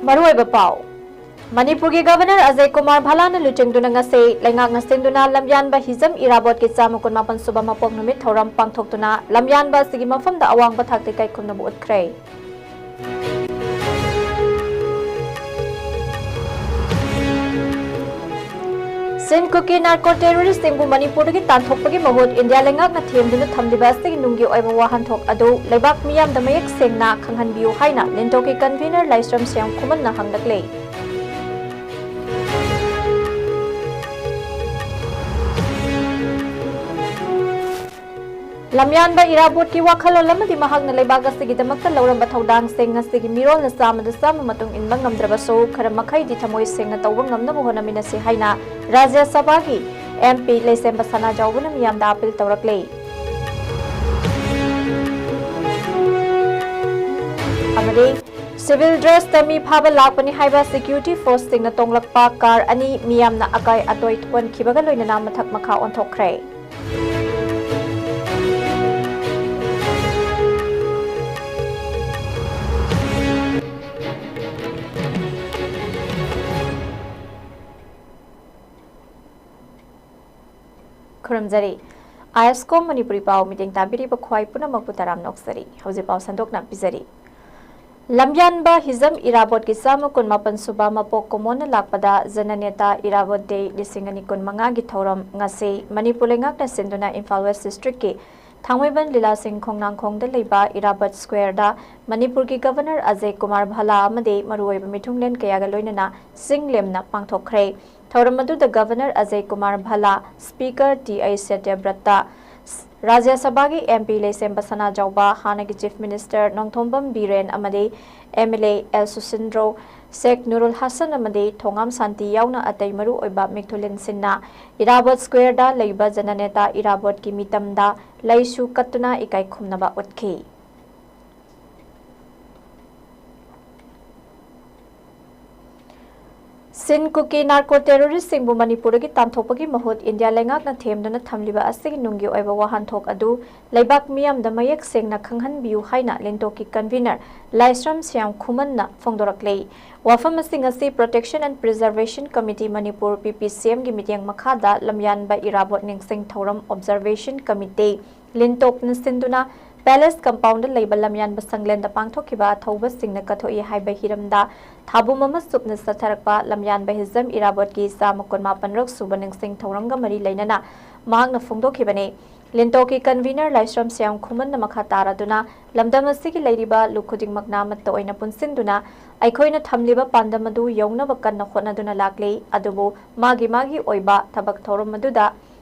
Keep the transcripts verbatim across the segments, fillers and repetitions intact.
ꯃꯔꯨꯑꯣꯏꯕ ꯄꯥꯎ꯫ ꯃꯅꯤꯄꯨꯔꯒꯤ ꯒꯕꯔꯅꯔ ꯑꯖꯌ ꯀꯨꯃꯥꯔ ꯚꯥꯂꯥꯅ ꯂꯨꯆꯤꯡꯗꯨꯅ ꯉꯁꯤ ꯂꯩꯉꯥꯛꯅ ꯁꯤꯟꯗꯨꯅ ꯂꯝꯌꯥꯟꯕ ꯍꯤꯖꯝ ꯏꯔꯥꯕꯣꯠꯀꯤ ꯆꯥꯝꯃ ꯀꯨꯟ ꯃꯥꯄꯟ ꯁꯨꯕ ꯃꯄꯣꯛ ꯅꯨꯃꯤꯠ ꯊꯧꯔꯝ ꯄꯥꯡꯊꯣꯛꯇꯨꯅ ꯂꯝꯌꯥꯟꯕ ꯑꯁꯤꯒꯤ ꯃꯐꯝꯗ ꯑꯋꯥꯡꯕ ꯊꯥꯛꯇ ꯏꯀꯥꯏ ꯈꯨꯝꯅꯕ ꯎꯠꯈ꯭ꯔꯦ꯫ ꯆꯤꯟ ꯀꯨꯀꯤ ꯅꯥꯔꯀꯣ ꯇꯦꯔꯣꯔꯤꯁꯁꯤꯡꯕꯨ ꯃꯅꯤꯄꯨꯔꯗꯒꯤ ꯇꯥꯟꯊꯣꯛꯄꯒꯤ ꯃꯍꯨꯠ ꯏꯟꯗꯤꯌꯥ ꯂꯩꯉꯥꯛꯅ ꯊꯦꯝꯗꯨꯅ ꯊꯝꯂꯤꯕ ꯑꯁꯤꯒꯤ ꯅꯨꯡꯒꯤ ꯑꯣꯏꯕ ꯋꯥꯍꯟꯊꯣꯛ ꯑꯗꯨ ꯂꯩꯕꯥꯛ ꯃꯤꯌꯥꯝꯗ ꯃꯌꯦꯛ ꯁꯦꯡꯅ ꯈꯪꯍꯟꯕꯤꯌꯨ ꯍꯥꯏꯅ ꯂꯤꯟꯇꯣꯛꯀꯤ ꯀꯟꯚꯤꯅꯔ ꯂꯥꯏꯁ꯭ꯔꯝ ꯁꯦꯝ ꯈꯨꯃꯟꯅ ꯍꯪꯂꯛꯂꯦ꯫ ꯂꯝꯌꯥꯟꯕ ꯏꯔꯥꯕꯣꯠꯀꯤ ꯋꯥꯈꯜꯂꯣꯟ ꯑꯃꯗꯤ ꯃꯍꯥꯛꯅ ꯂꯩꯕꯥꯛ ꯑꯁꯤꯒꯤꯗꯃꯛꯇ ꯂꯧꯔꯝꯕ ꯊꯧꯗꯥꯡꯁꯤꯡ ꯑꯁꯤꯒꯤ ꯃꯤꯔꯣꯜꯅ ꯆꯥꯝꯃꯗ ꯆꯥꯝꯃ ꯃꯇꯨꯡ ꯏꯟꯕ ꯉꯝꯗ꯭ꯔꯕꯁꯨ, ꯈꯔ ꯃꯈꯩꯗꯤ ꯊꯃꯣꯏ ꯁꯦꯡꯅ ꯇꯧꯕ ꯉꯝꯅꯕ ꯍꯣꯠꯅꯃꯤꯟꯅꯁꯤ ꯍꯥꯏꯅ ꯔꯥꯖ꯭ꯌ ꯁꯚꯥꯒꯤ ꯑꯦꯝ ꯄꯤ ꯂꯩꯁꯦꯝꯕ ꯁꯅꯥꯖꯥꯎꯕꯅ ꯃꯤꯌꯥꯝꯗ ꯑꯥꯄꯤꯜ ꯇꯧꯔꯛꯂꯦ꯫ ꯑꯃꯗꯤ ꯁꯤꯚꯤꯜ ꯗ꯭ꯔꯦꯁꯇ ꯃꯤ ꯐꯥꯕ ꯂꯥꯛꯄꯅꯤ ꯍꯥꯏꯕ ꯁꯦꯀ꯭ꯌꯨꯔꯤꯇꯤ ꯐꯣꯔꯁꯁꯤꯡꯅ ꯇꯣꯡꯂꯛꯄ ꯀꯥꯔ ꯑꯅꯤ ꯃꯤꯌꯥꯝꯅ ꯑꯀꯥꯏ ꯑꯇꯣꯏ ꯊꯣꯛꯍꯟꯈꯤꯕꯒ ꯂꯣꯏꯅꯅ ꯃꯊꯛ ꯃꯈꯥ ꯑꯣꯟꯊꯣꯛꯈ꯭ꯔꯦ꯫ ꯈꯨꯔꯨꯝꯖꯔꯤ꯫ ꯑꯥꯏ ꯑꯦꯁ ꯀꯣꯝ ꯃꯅꯤꯄꯨꯔꯤ ꯄꯥꯎ ꯃꯤꯠꯌꯦꯡ ꯇꯥꯕꯤꯔꯤꯕ ꯈ꯭ꯋꯥꯏ ꯄꯨꯝꯅꯃꯛꯄꯨ ꯇꯔꯥꯝꯅ ꯑꯣꯛꯆꯔꯤ꯫ ꯍꯧꯖꯤꯛ ꯄꯥꯎ ꯁꯟꯗꯣꯛꯅ ꯄꯤꯖꯔꯤ꯫ ꯂꯝꯌꯥꯟꯕ ꯍꯤꯖꯝ ꯏꯔꯥꯕꯣꯠꯀꯤ ꯆꯥꯝꯃ ꯀꯨꯟ ꯃꯥꯄꯟ ꯁꯨꯕ ꯃꯄꯣꯛ ꯀꯨꯝꯑꯣꯟꯅ ꯂꯥꯛꯄꯗ ꯖꯅꯅꯦꯇꯥ ꯏꯔꯥꯕꯣꯠ ꯗꯦ ꯂꯤꯁꯤꯡ ꯑꯅꯤ ꯀꯨꯟ ꯃꯉꯥꯒꯤ ꯊꯧꯔꯝ ꯉꯁꯤ ꯃꯅꯤꯄꯨꯔ ꯂꯩꯉꯥꯛꯅ ꯁꯤꯟꯗꯨꯅ ꯏꯝꯐꯥꯜ ꯋꯦꯁ ꯗꯤꯁꯇ꯭ꯔꯤꯛꯀꯤ ꯊꯥꯡꯃꯩꯕꯟ ꯂꯤꯂꯥꯁꯤꯡ ꯈꯣꯡꯅꯥꯡꯈꯣꯡꯗ ꯂꯩꯕ ꯏꯔꯥꯕꯠ ꯁ꯭ꯀ꯭ꯋꯦꯔꯗ ꯃꯅꯤꯄꯨꯔꯒꯤ ꯒꯚꯔꯅꯔ ꯑꯖꯌ ꯀꯨꯃꯥꯔ ꯚꯥꯂꯥ ꯑꯃꯗꯤ ꯃꯔꯨꯑꯣꯏꯕ ꯃꯤꯊꯨꯡꯂꯦꯟ ꯀꯌꯥꯒ ꯂꯣꯏꯅꯅ ꯆꯤꯡ ꯂꯦꯝꯅ ꯄꯥꯡꯊꯣꯛꯈ꯭ꯔꯦ꯫ ꯊꯧꯔꯝ ꯑꯗꯨꯗ governor Ajay Kumar Bhalla, speaker T H Satyabrata, Rajya ꯁꯚꯥꯒꯤ ꯑꯦꯝ ꯄꯤ ꯂꯩꯁꯦꯝꯕ ꯁꯅꯥꯖꯥꯎꯕ, ꯍꯥꯟꯅꯒꯤ ꯆꯤꯐ ꯃꯤꯅꯤꯁꯇꯔ ꯅꯣꯡꯊꯣꯝꯕꯝ ꯕꯤꯔꯦꯟ ꯑꯃꯗꯤ ꯑꯦꯝ ꯑꯦꯜ ꯑꯦ ꯑꯦꯜ ꯁꯨꯁꯤꯟꯗ꯭ꯔꯣ, ꯁꯦꯈ ꯅꯨꯔꯨꯜ ꯍꯁꯟ ꯑꯃꯗꯤ ꯊꯣꯉꯥꯝ ꯁꯥꯟꯇꯤ ꯌꯥꯎꯅ ꯑꯇꯩ ꯃꯔꯨꯑꯣꯏꯕ ꯃꯤꯊꯨꯂꯦꯟꯁꯤꯡꯅ ꯏꯔꯥꯕꯣꯠ ꯁ꯭ꯀ꯭ꯋꯦꯔꯗ ꯂꯩꯕ ꯖꯅꯅꯦꯇꯥ ꯏꯔꯥꯕꯣꯠꯀꯤ ꯃꯤꯇꯝꯗ ꯂꯩꯁꯨ ꯀꯠꯇꯨꯅ ꯏꯀꯥꯏ ꯈꯨꯝꯅꯕ ꯎꯠꯈꯤ꯫ ꯆꯤꯟ ꯀꯨꯀꯤ ꯅꯥꯔꯀꯣ ꯇꯦꯔꯣꯔꯤꯁꯁꯤꯡꯕꯨ ꯃꯅꯤꯄꯨꯔꯗꯒꯤ ꯇꯥꯟꯊꯣꯛꯄꯒꯤ ꯃꯍꯨꯠ ꯏꯟꯗꯤꯌꯥ ꯂꯩꯉꯥꯛꯅ ꯊꯦꯝꯗꯨꯅ ꯊꯝꯂꯤꯕ ꯑꯁꯤꯒꯤ ꯅꯨꯡꯒꯤ ꯑꯣꯏꯕ ꯋꯥꯍꯟꯊꯣꯛ ꯑꯗꯨ ꯂꯩꯕꯥꯛ ꯃꯤꯌꯥꯝꯗ ꯃꯌꯦꯛ ꯁꯦꯡꯅ ꯈꯪꯍꯟꯕꯤꯌꯨ ꯍꯥꯏꯅ ꯂꯤꯟꯇꯣꯛꯀꯤ convener ꯂꯥꯏꯁ꯭ꯔꯝ ꯁ꯭ꯌꯥꯝ ꯈꯨꯃꯟꯅ ꯐꯣꯡꯗꯣꯔꯛꯂꯦ꯫ ꯋꯥꯐꯝ ꯑꯁꯤꯡ ꯑꯁꯤ Protection and Preservation Committee Manipur, P P C M ꯒꯤ ꯃꯤꯠꯌꯦꯡ ꯃꯈꯥꯗ ꯂꯝꯌꯥꯟꯕ ꯏꯔꯥꯕꯣꯠ ꯅꯤꯡꯁꯤꯡ ꯊꯧꯔꯝ Observation Committee, ꯂꯤꯟꯇꯣꯛꯅ ꯁꯤꯟꯗꯨꯅ Palace Compound ꯗ ꯂꯩꯕ ꯂꯝꯌꯥꯟꯕ ꯁꯪꯂꯦꯟꯗ ꯄꯥꯡꯊꯣꯛꯈꯤꯕ ꯑꯊꯧꯕꯁꯤꯡꯅ ꯀꯠꯊꯣꯛꯏ ꯍꯥꯏꯕ ꯍꯤꯔꯝꯗ ꯊꯥꯕꯨꯝ ꯑꯃ ꯆꯨꯞꯅ ꯆꯠꯊꯔꯛꯄ ꯂꯝꯌꯥꯟꯕ ꯍꯤꯖꯝ ꯏꯔꯥꯕꯣꯠꯀꯤ ꯆꯥꯝꯃ ꯀꯨꯟꯃꯥꯄꯟ ꯔꯛ ꯁꯨꯕ ꯅꯤꯡꯁꯤꯡ ꯊꯧꯔꯝꯒ ꯃꯔꯤ ꯂꯩꯅꯅ ꯃꯍꯥꯛꯅ ꯐꯣꯡꯗꯣꯛꯈꯤꯕꯅꯤ꯫ ꯂꯤꯟꯇꯣꯛꯀꯤ convener ꯂꯥꯏꯁ꯭ꯔꯝ ꯁ꯭ꯌꯥꯝ ꯈꯨꯃꯟꯅ ꯃꯈꯥ ꯇꯥꯔꯗꯨꯅ ꯂꯝꯗꯝ ꯑꯁꯤꯒꯤ ꯂꯩꯔꯤꯕ ꯂꯨꯞ ꯈꯨꯗꯤꯡꯃꯛꯅ ꯑꯃꯠꯇ ꯑꯣꯏꯅ ꯄꯨꯟꯁꯤꯟꯗꯨꯅ ꯑꯩꯈꯣꯏꯅ ꯊꯝꯂꯤꯕ ꯄꯥꯟꯗꯝ ꯑꯗꯨ ꯌꯧꯅꯕ ꯀꯟꯅ ꯍꯣꯠꯅꯗꯨꯅ ꯂꯥꯛꯂꯤ꯫ ꯑꯗꯨꯕꯨ ꯃꯥꯒꯤ ꯃꯥꯒꯤ ꯑꯣꯏꯕ ꯊꯕꯛ ꯊꯧꯔꯝ ꯑꯗꯨꯗ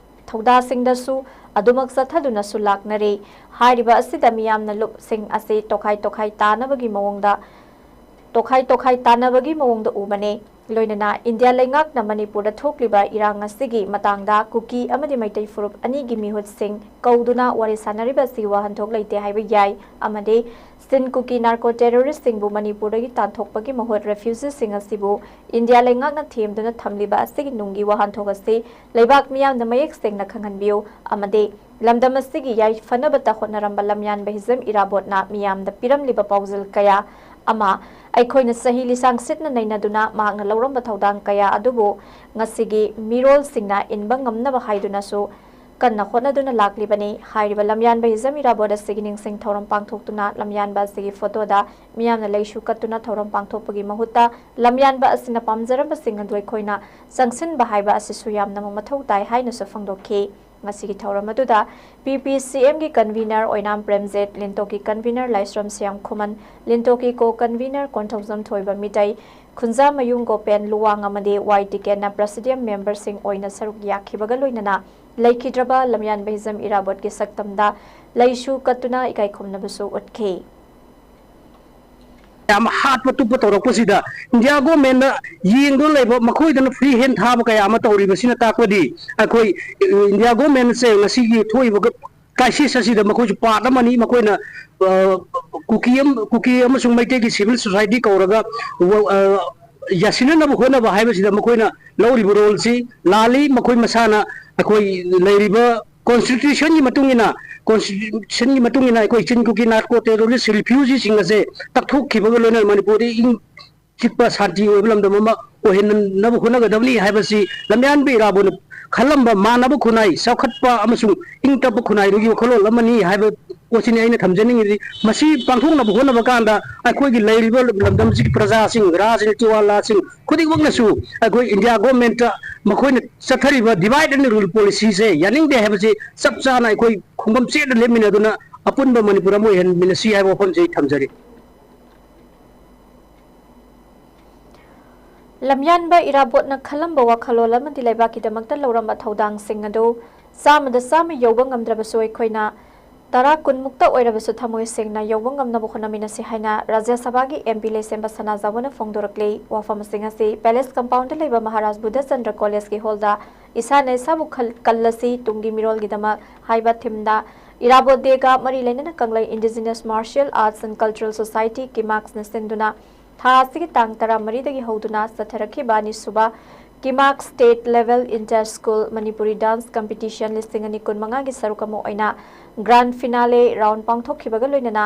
ꯊꯧꯗꯥꯁꯤꯡꯗꯁꯨ ꯑꯗꯨꯃꯛ ꯆꯠꯊꯗꯨꯅꯁꯨ ꯂꯥꯛꯅꯔꯤ꯫ ꯍꯥꯏꯔꯤꯕ ꯑꯁꯤꯗ ꯃꯤꯌꯥꯝꯅ ꯂꯨꯞꯁꯤꯡ ꯑꯁꯤ ꯇꯣꯈꯥꯏ ꯇꯣꯈꯥꯏ ꯇꯥꯅꯕꯒꯤ ꯃꯑꯣꯡꯗ, ꯇꯣꯈꯥꯏ ꯇꯣꯈꯥꯏ ꯇꯥꯅꯕꯒꯤ ꯃꯑꯣꯡꯗ ꯎꯕꯅꯤ꯫ ꯂꯣꯏꯅꯅ ꯏꯟꯗꯤꯌꯥ ꯂꯩꯉꯥꯛꯅ ꯃꯅꯤꯄꯨꯔꯗ ꯊꯣꯛꯂꯤꯕ ꯏꯔꯥꯡ ꯑꯁꯤꯒꯤ ꯃꯇꯥꯡꯗ ꯀꯨꯀꯤ ꯑꯃꯗꯤ ꯃꯩꯇꯩ ꯐꯨꯔꯨꯞ ꯑꯅꯤꯒꯤ ꯃꯤꯍꯨꯠꯁꯤꯡ ꯀꯧꯗꯨꯅ ꯋꯥꯔꯤ ꯁꯥꯟꯅꯔꯤꯕ ꯑꯁꯤ ꯋꯥꯍꯟꯊꯣꯛ ꯂꯩꯇꯦ ꯍꯥꯏꯕ ꯌꯥꯏ ꯑꯃꯗꯤ ꯆꯤꯟ ꯀꯨꯀꯤ ꯅꯥꯔꯀꯣ ꯇꯦꯔꯣꯔꯤꯁꯁꯤꯡꯕꯨ ꯃꯅꯤꯄꯨꯔꯗꯒꯤ ꯇꯥꯟꯊꯣꯛꯄꯒꯤ ꯃꯍꯨꯠ refugeeꯁꯤꯡ ꯑꯁꯤꯕꯨ ꯏꯟꯗꯤꯌꯥ ꯂꯩꯉꯥꯛꯅ ꯊꯦꯝꯗꯨꯅ ꯊꯝꯂꯤꯕ ꯑꯁꯤꯒꯤ ꯅꯨꯡꯒꯤ ꯋꯥꯍꯟꯊꯣꯛ ꯑꯁꯤ ꯂꯩꯕꯥꯛ ꯃꯤꯌꯥꯝꯗ ꯃꯌꯦꯛ ꯁꯦꯡꯅ ꯈꯪꯍꯟꯕꯤꯌꯨ ꯑꯃꯗꯤ ꯂꯝꯗꯝ ꯑꯁꯤꯒꯤ ꯌꯥꯏꯐꯅꯕꯇ ꯍꯣꯠꯅꯔꯝꯕ ꯂꯝꯌꯥꯟꯕ ꯍꯤꯖꯝ ꯏꯔꯥꯕꯣꯠꯅ ꯃꯤꯌꯥꯝꯗ ꯄꯤꯔꯝꯂꯤꯕ ꯄꯥꯎꯖꯦꯜ ꯀꯌꯥ ꯑꯃ ꯑꯩꯈꯣꯏꯅ ꯆꯍꯤ ꯂꯤꯁꯥꯡ ꯁꯤꯠꯅ ꯅꯩꯅꯗꯨꯅ ꯃꯍꯥꯛꯅ ꯂꯧꯔꯝꯕ ꯊꯧꯗꯥꯡ ꯀꯌꯥ ꯑꯗꯨꯕꯨ ꯉꯁꯤꯒꯤ ꯃꯤꯔꯣꯜꯁꯤꯡꯅ ꯏꯟꯕ ꯉꯝꯅꯕ ꯍꯥꯏꯗꯨꯅꯁꯨ ꯀꯟꯅ ꯍꯣꯠꯅꯗꯨꯅ ꯂꯥꯛꯂꯤꯕꯅꯤ꯫ ꯍꯥꯏꯔꯤꯕ ꯂꯝꯌꯥꯟꯕ ꯍꯤꯖꯝ ꯏꯔꯥꯕꯣꯠ ꯑꯁꯤꯒꯤ ꯅꯤꯡꯁꯤꯡ ꯊꯧꯔꯝ ꯄꯥꯡꯊꯣꯛꯇꯨꯅ ꯂꯝꯌꯥꯟꯕ ꯑꯁꯤꯒꯤ ꯐꯣꯇꯣꯗ ꯃꯤꯌꯥꯝꯅ ꯂꯩꯁꯨ ꯀꯠꯇꯨꯅ ꯊꯧꯔꯝ ꯄꯥꯡꯊꯣꯛꯄꯒꯤ ꯃꯍꯨꯠꯇ ꯂꯝꯌꯥꯟꯕ ꯑꯁꯤꯅ ꯄꯥꯝꯖꯔꯝꯕꯁꯤꯡ ꯑꯗꯨ ꯑꯩꯈꯣꯏꯅ ꯆꯪꯁꯤꯟꯕ ꯍꯥꯏꯕ ꯑꯁꯤꯁꯨ ꯌꯥꯝꯅꯃꯛ ꯃꯊꯧ ꯇꯥꯏ ꯍꯥꯏꯅꯁꯨ ꯐꯣꯡꯗꯣꯛꯈꯤ꯫ ꯉꯁꯤꯒꯤ ꯊꯧꯔꯝ ꯑꯗꯨꯗ P P C Mꯒꯤ convener ꯑꯣꯏꯅꯥꯝ ꯄ꯭ꯔꯦꯝꯖꯤꯠ, ꯂꯤꯟꯇꯣꯛꯀꯤ convener ꯂꯥꯏꯁ꯭ꯔꯝ ꯁ꯭ꯌꯥꯝ ꯈꯨꯃꯟ, ꯂꯤꯟꯇꯣꯛꯀꯤ co-convener ꯀꯣꯟꯊꯧꯖꯝ ꯊꯣꯏꯕ ꯃꯤꯇꯩ, ꯈꯨꯟꯖꯥꯃꯌꯨꯝ ꯒꯣꯄꯦꯟ ꯂꯨꯋꯥꯡ ꯑꯃꯗꯤ ꯋꯥꯏ ꯇꯤꯀꯦꯟꯅ presidium memberꯁꯤꯡ ꯑꯣꯏꯅ ꯁꯔꯨꯛ ꯌꯥꯈꯤꯕꯒ ꯂꯣꯏꯅꯅ ꯂꯩꯈꯤꯗ꯭ꯔꯕ ꯂꯝꯌꯥꯟꯕ ꯍꯤꯖꯝ ꯏꯔꯥꯕꯣꯠꯀꯤ ꯁꯛꯇꯝꯗ ꯂꯩꯁꯨ ꯀꯠꯇꯨꯅ ꯏꯀꯥꯏ ꯈꯨꯝꯅꯕꯁꯨ ꯎꯠꯈꯤ꯫ ꯌꯥꯝ ꯍꯥꯠꯄ ꯇꯨꯞꯄ ꯇꯧꯔꯛꯄꯁꯤꯗ ꯏꯟꯗꯤꯌꯥ ꯒꯣꯔꯃꯦꯟꯅ ꯌꯦꯡꯗꯨꯅ ꯂꯩꯕ ꯃꯈꯣꯏꯗꯅ free hand ꯊꯥꯕ ꯀꯌꯥ ꯑꯃ ꯇꯧꯔꯤꯕꯁꯤꯅ ꯇꯥꯛꯄꯗꯤ ꯑꯩꯈꯣꯏ ꯏꯟꯗꯤꯌꯥ ꯒꯣꯔꯃꯦꯟꯁꯦ ꯉꯁꯤꯒꯤ ꯊꯣꯛꯏꯕ crisis ꯑꯁꯤꯗ ꯃꯈꯣꯏꯁꯨ part ꯑꯃꯅꯤ꯫ ꯃꯈꯣꯏꯅ ꯀꯨꯀꯤ ꯀꯨꯀꯤ ꯑꯃꯁꯨꯡ ꯃꯩꯇꯩꯒꯤ civil society ꯀꯧꯔꯒ ꯌꯥꯁꯤꯟꯅꯅꯕ ꯍꯣꯠꯅꯕ ꯍꯥꯏꯕꯁꯤꯗ ꯃꯈꯣꯏꯅ ꯂꯧꯔꯤꯕ ꯔꯣꯜꯁꯤ ꯂꯥꯜꯂꯤ꯫ ꯃꯈꯣꯏ ꯃꯁꯥꯅ ꯑꯩꯈꯣꯏ ꯂꯩꯔꯤꯕ ꯀꯣꯟꯁꯇꯤꯇ꯭ꯌꯨꯁꯟꯒꯤ ꯃꯇꯨꯡ ꯏꯟꯅ, ꯀꯣꯟꯁꯇꯤꯇ꯭ꯌꯨꯁꯟꯒꯤ ꯃꯇꯨꯡ ꯏꯟꯅ ꯑꯩꯈꯣꯏ ꯆꯤꯟ ꯀꯨꯀꯤ ꯅꯥꯔꯀꯣ ꯇꯦꯔꯣꯔꯤꯁ ꯔꯤꯐ꯭ꯌꯨꯖꯤꯁꯤꯡ ꯑꯁꯦ ꯇꯛꯊꯣꯛꯈꯤꯕꯒ ꯂꯣꯏꯅꯅ ꯃꯅꯤꯄꯨꯔꯗ ꯏꯪ ꯆꯤꯛꯄ ꯁꯥꯟꯇꯤ ꯑꯣꯏꯕ ꯂꯝꯗꯝ ꯑꯃ ꯑꯣꯏꯍꯟꯅꯕ ꯍꯣꯠꯅꯒꯗꯕꯅꯤ ꯍꯥꯏꯕꯁꯤ ꯂꯝꯌꯥꯟꯕ ꯏꯔꯥꯕꯣꯠꯅ ꯈꯜꯂꯝꯕ ꯃꯥꯟꯅꯕ ꯈꯨꯟꯅꯥꯏ, ꯆꯥꯎꯈꯠꯄ ꯑꯃꯁꯨꯡ ꯏꯪ ꯇꯞꯄ ꯈꯨꯟꯅꯥꯏꯗꯨꯒꯤ ꯋꯥꯈꯜꯂꯣꯟ ꯑꯃꯅꯤ ꯍꯥꯏꯕ ꯄꯣꯠꯁꯤꯅꯤ ꯑꯩꯅ ꯊꯝꯖꯅꯤꯡꯉꯤꯁꯤ꯫ ꯃꯁꯤ ꯄꯥꯡꯊꯣꯛꯅꯕ ꯍꯣꯠꯅꯕ ꯀꯥꯟꯗ ꯑꯩꯈꯣꯏꯒꯤ ꯂꯩꯔꯤꯕ ꯂꯝꯗꯝꯁꯤꯒꯤ ꯄ꯭ꯔꯖꯥꯁꯤꯡ, ꯔꯥꯖ ꯅꯤꯇꯤꯋꯥꯂꯥꯁꯤꯡ ꯈꯨꯗꯤꯡꯃꯛꯅꯁꯨ ꯑꯩꯈꯣꯏ ꯏꯟꯗꯤꯌꯥ ꯒꯣꯔꯃꯦꯟꯠꯇ ꯃꯈꯣꯏꯅ ꯆꯠꯊꯔꯤꯕ divide and rule policyꯁꯦ ꯌꯥꯅꯤꯡꯗꯦ ꯍꯥꯏꯕꯁꯤ ꯆꯞ ꯆꯥꯅ ꯑꯩꯈꯣꯏ ꯈꯣꯡꯕꯝ ꯆꯦꯠꯅ ꯂꯦꯞꯃꯤꯟꯅꯗꯨꯅ ꯑꯄꯨꯟꯕ ꯃꯅꯤꯄꯨꯔ ꯑꯃ ꯑꯣꯏꯍꯟꯃꯤꯟꯅꯁꯤ ꯍꯥꯏꯕ ꯋꯥꯐꯝꯁꯤ ꯑꯩ ꯊꯝꯖꯔꯤ꯫ ꯂꯝꯌꯥꯟꯕ ꯏꯔꯥꯕꯣꯠꯅ ꯈꯜꯂꯝꯕ ꯋꯥꯈꯜꯂꯣꯟ ꯑꯃꯗꯤ ꯂꯩꯕꯥꯛꯀꯤꯗꯃꯛꯇ ꯂꯧꯔꯝꯕ ꯊꯧꯗꯥꯡꯁꯤꯡ ꯑꯗꯨ ꯆꯥꯝꯃꯗ ꯆꯥꯝꯃ ꯌꯧꯕ ꯉꯝꯗ꯭ꯔꯕꯁꯨ ꯑꯩꯈꯣꯏꯅ ꯇꯔꯥ ꯀꯨꯟꯃꯨꯛꯇ ꯑꯣꯏꯔꯕꯁꯨ ꯊꯃꯣꯏ ꯁꯦꯡꯅ ꯌꯧꯕ ꯉꯝꯅꯕ ꯍꯣꯠꯅꯃꯤꯟꯅꯁꯤ ꯍꯥꯏꯅ ꯔꯥꯖ꯭ꯌ ꯁꯚꯥꯒꯤ ꯑꯦꯝ ꯄꯤ ꯂꯩꯁꯦꯝꯕ ꯁꯅꯥꯖꯥꯎꯕꯅ ꯐꯣꯡꯗꯣꯔꯛꯂꯤ꯫ ꯋꯥꯐꯝꯁꯤꯡ ꯑꯁꯤ ꯄꯦꯂꯦꯁ ꯀꯝꯄꯥꯎꯟꯗ ꯂꯩꯕ ꯃꯍꯥꯔꯥꯖ ꯕꯨꯙꯆꯟꯗ꯭ꯔ ꯀꯣꯂꯦꯖꯀꯤ ꯍꯣꯜꯗ ꯏꯁꯥꯅ ꯏꯁꯥꯕꯨ ꯈꯜ- ꯀꯜꯂꯁꯤ ꯇꯨꯡꯒꯤ ꯃꯤꯔꯣꯜꯒꯤꯗꯃꯛ ꯍꯥꯏꯕ ꯊꯤꯝꯗ ꯏꯔꯥꯕꯣꯠ ꯗꯦꯒ ꯃꯔꯤ ꯂꯩꯅꯅ Kanglei indigenous martial arts and cultural society ꯀꯤꯃꯥꯛꯁꯅ ꯁꯤꯟꯗꯨꯅ ꯊꯥ ꯑꯁꯤꯒꯤ ꯇꯥꯡ ꯇꯔꯥꯃꯔꯤꯗꯒꯤ ꯍꯧꯗꯨꯅ ꯆꯠꯊꯔꯛꯈꯤꯕ ꯑꯅꯤꯁꯨꯕ ꯀꯤꯃꯥꯛ state level inter school Manipuri dance competition ꯂꯤꯁꯤꯡ ꯑꯅꯤ ꯀꯨꯟꯃꯉꯥꯒꯤ ꯁꯔꯨꯛ ꯑꯃ ꯑꯣꯏꯅ ꯒ꯭ꯔꯥꯟ ꯐꯤꯅꯥꯂꯦ ꯔꯥꯎꯟ ꯄꯥꯡꯊꯣꯛꯈꯤꯕꯒ ꯂꯣꯏꯅꯅ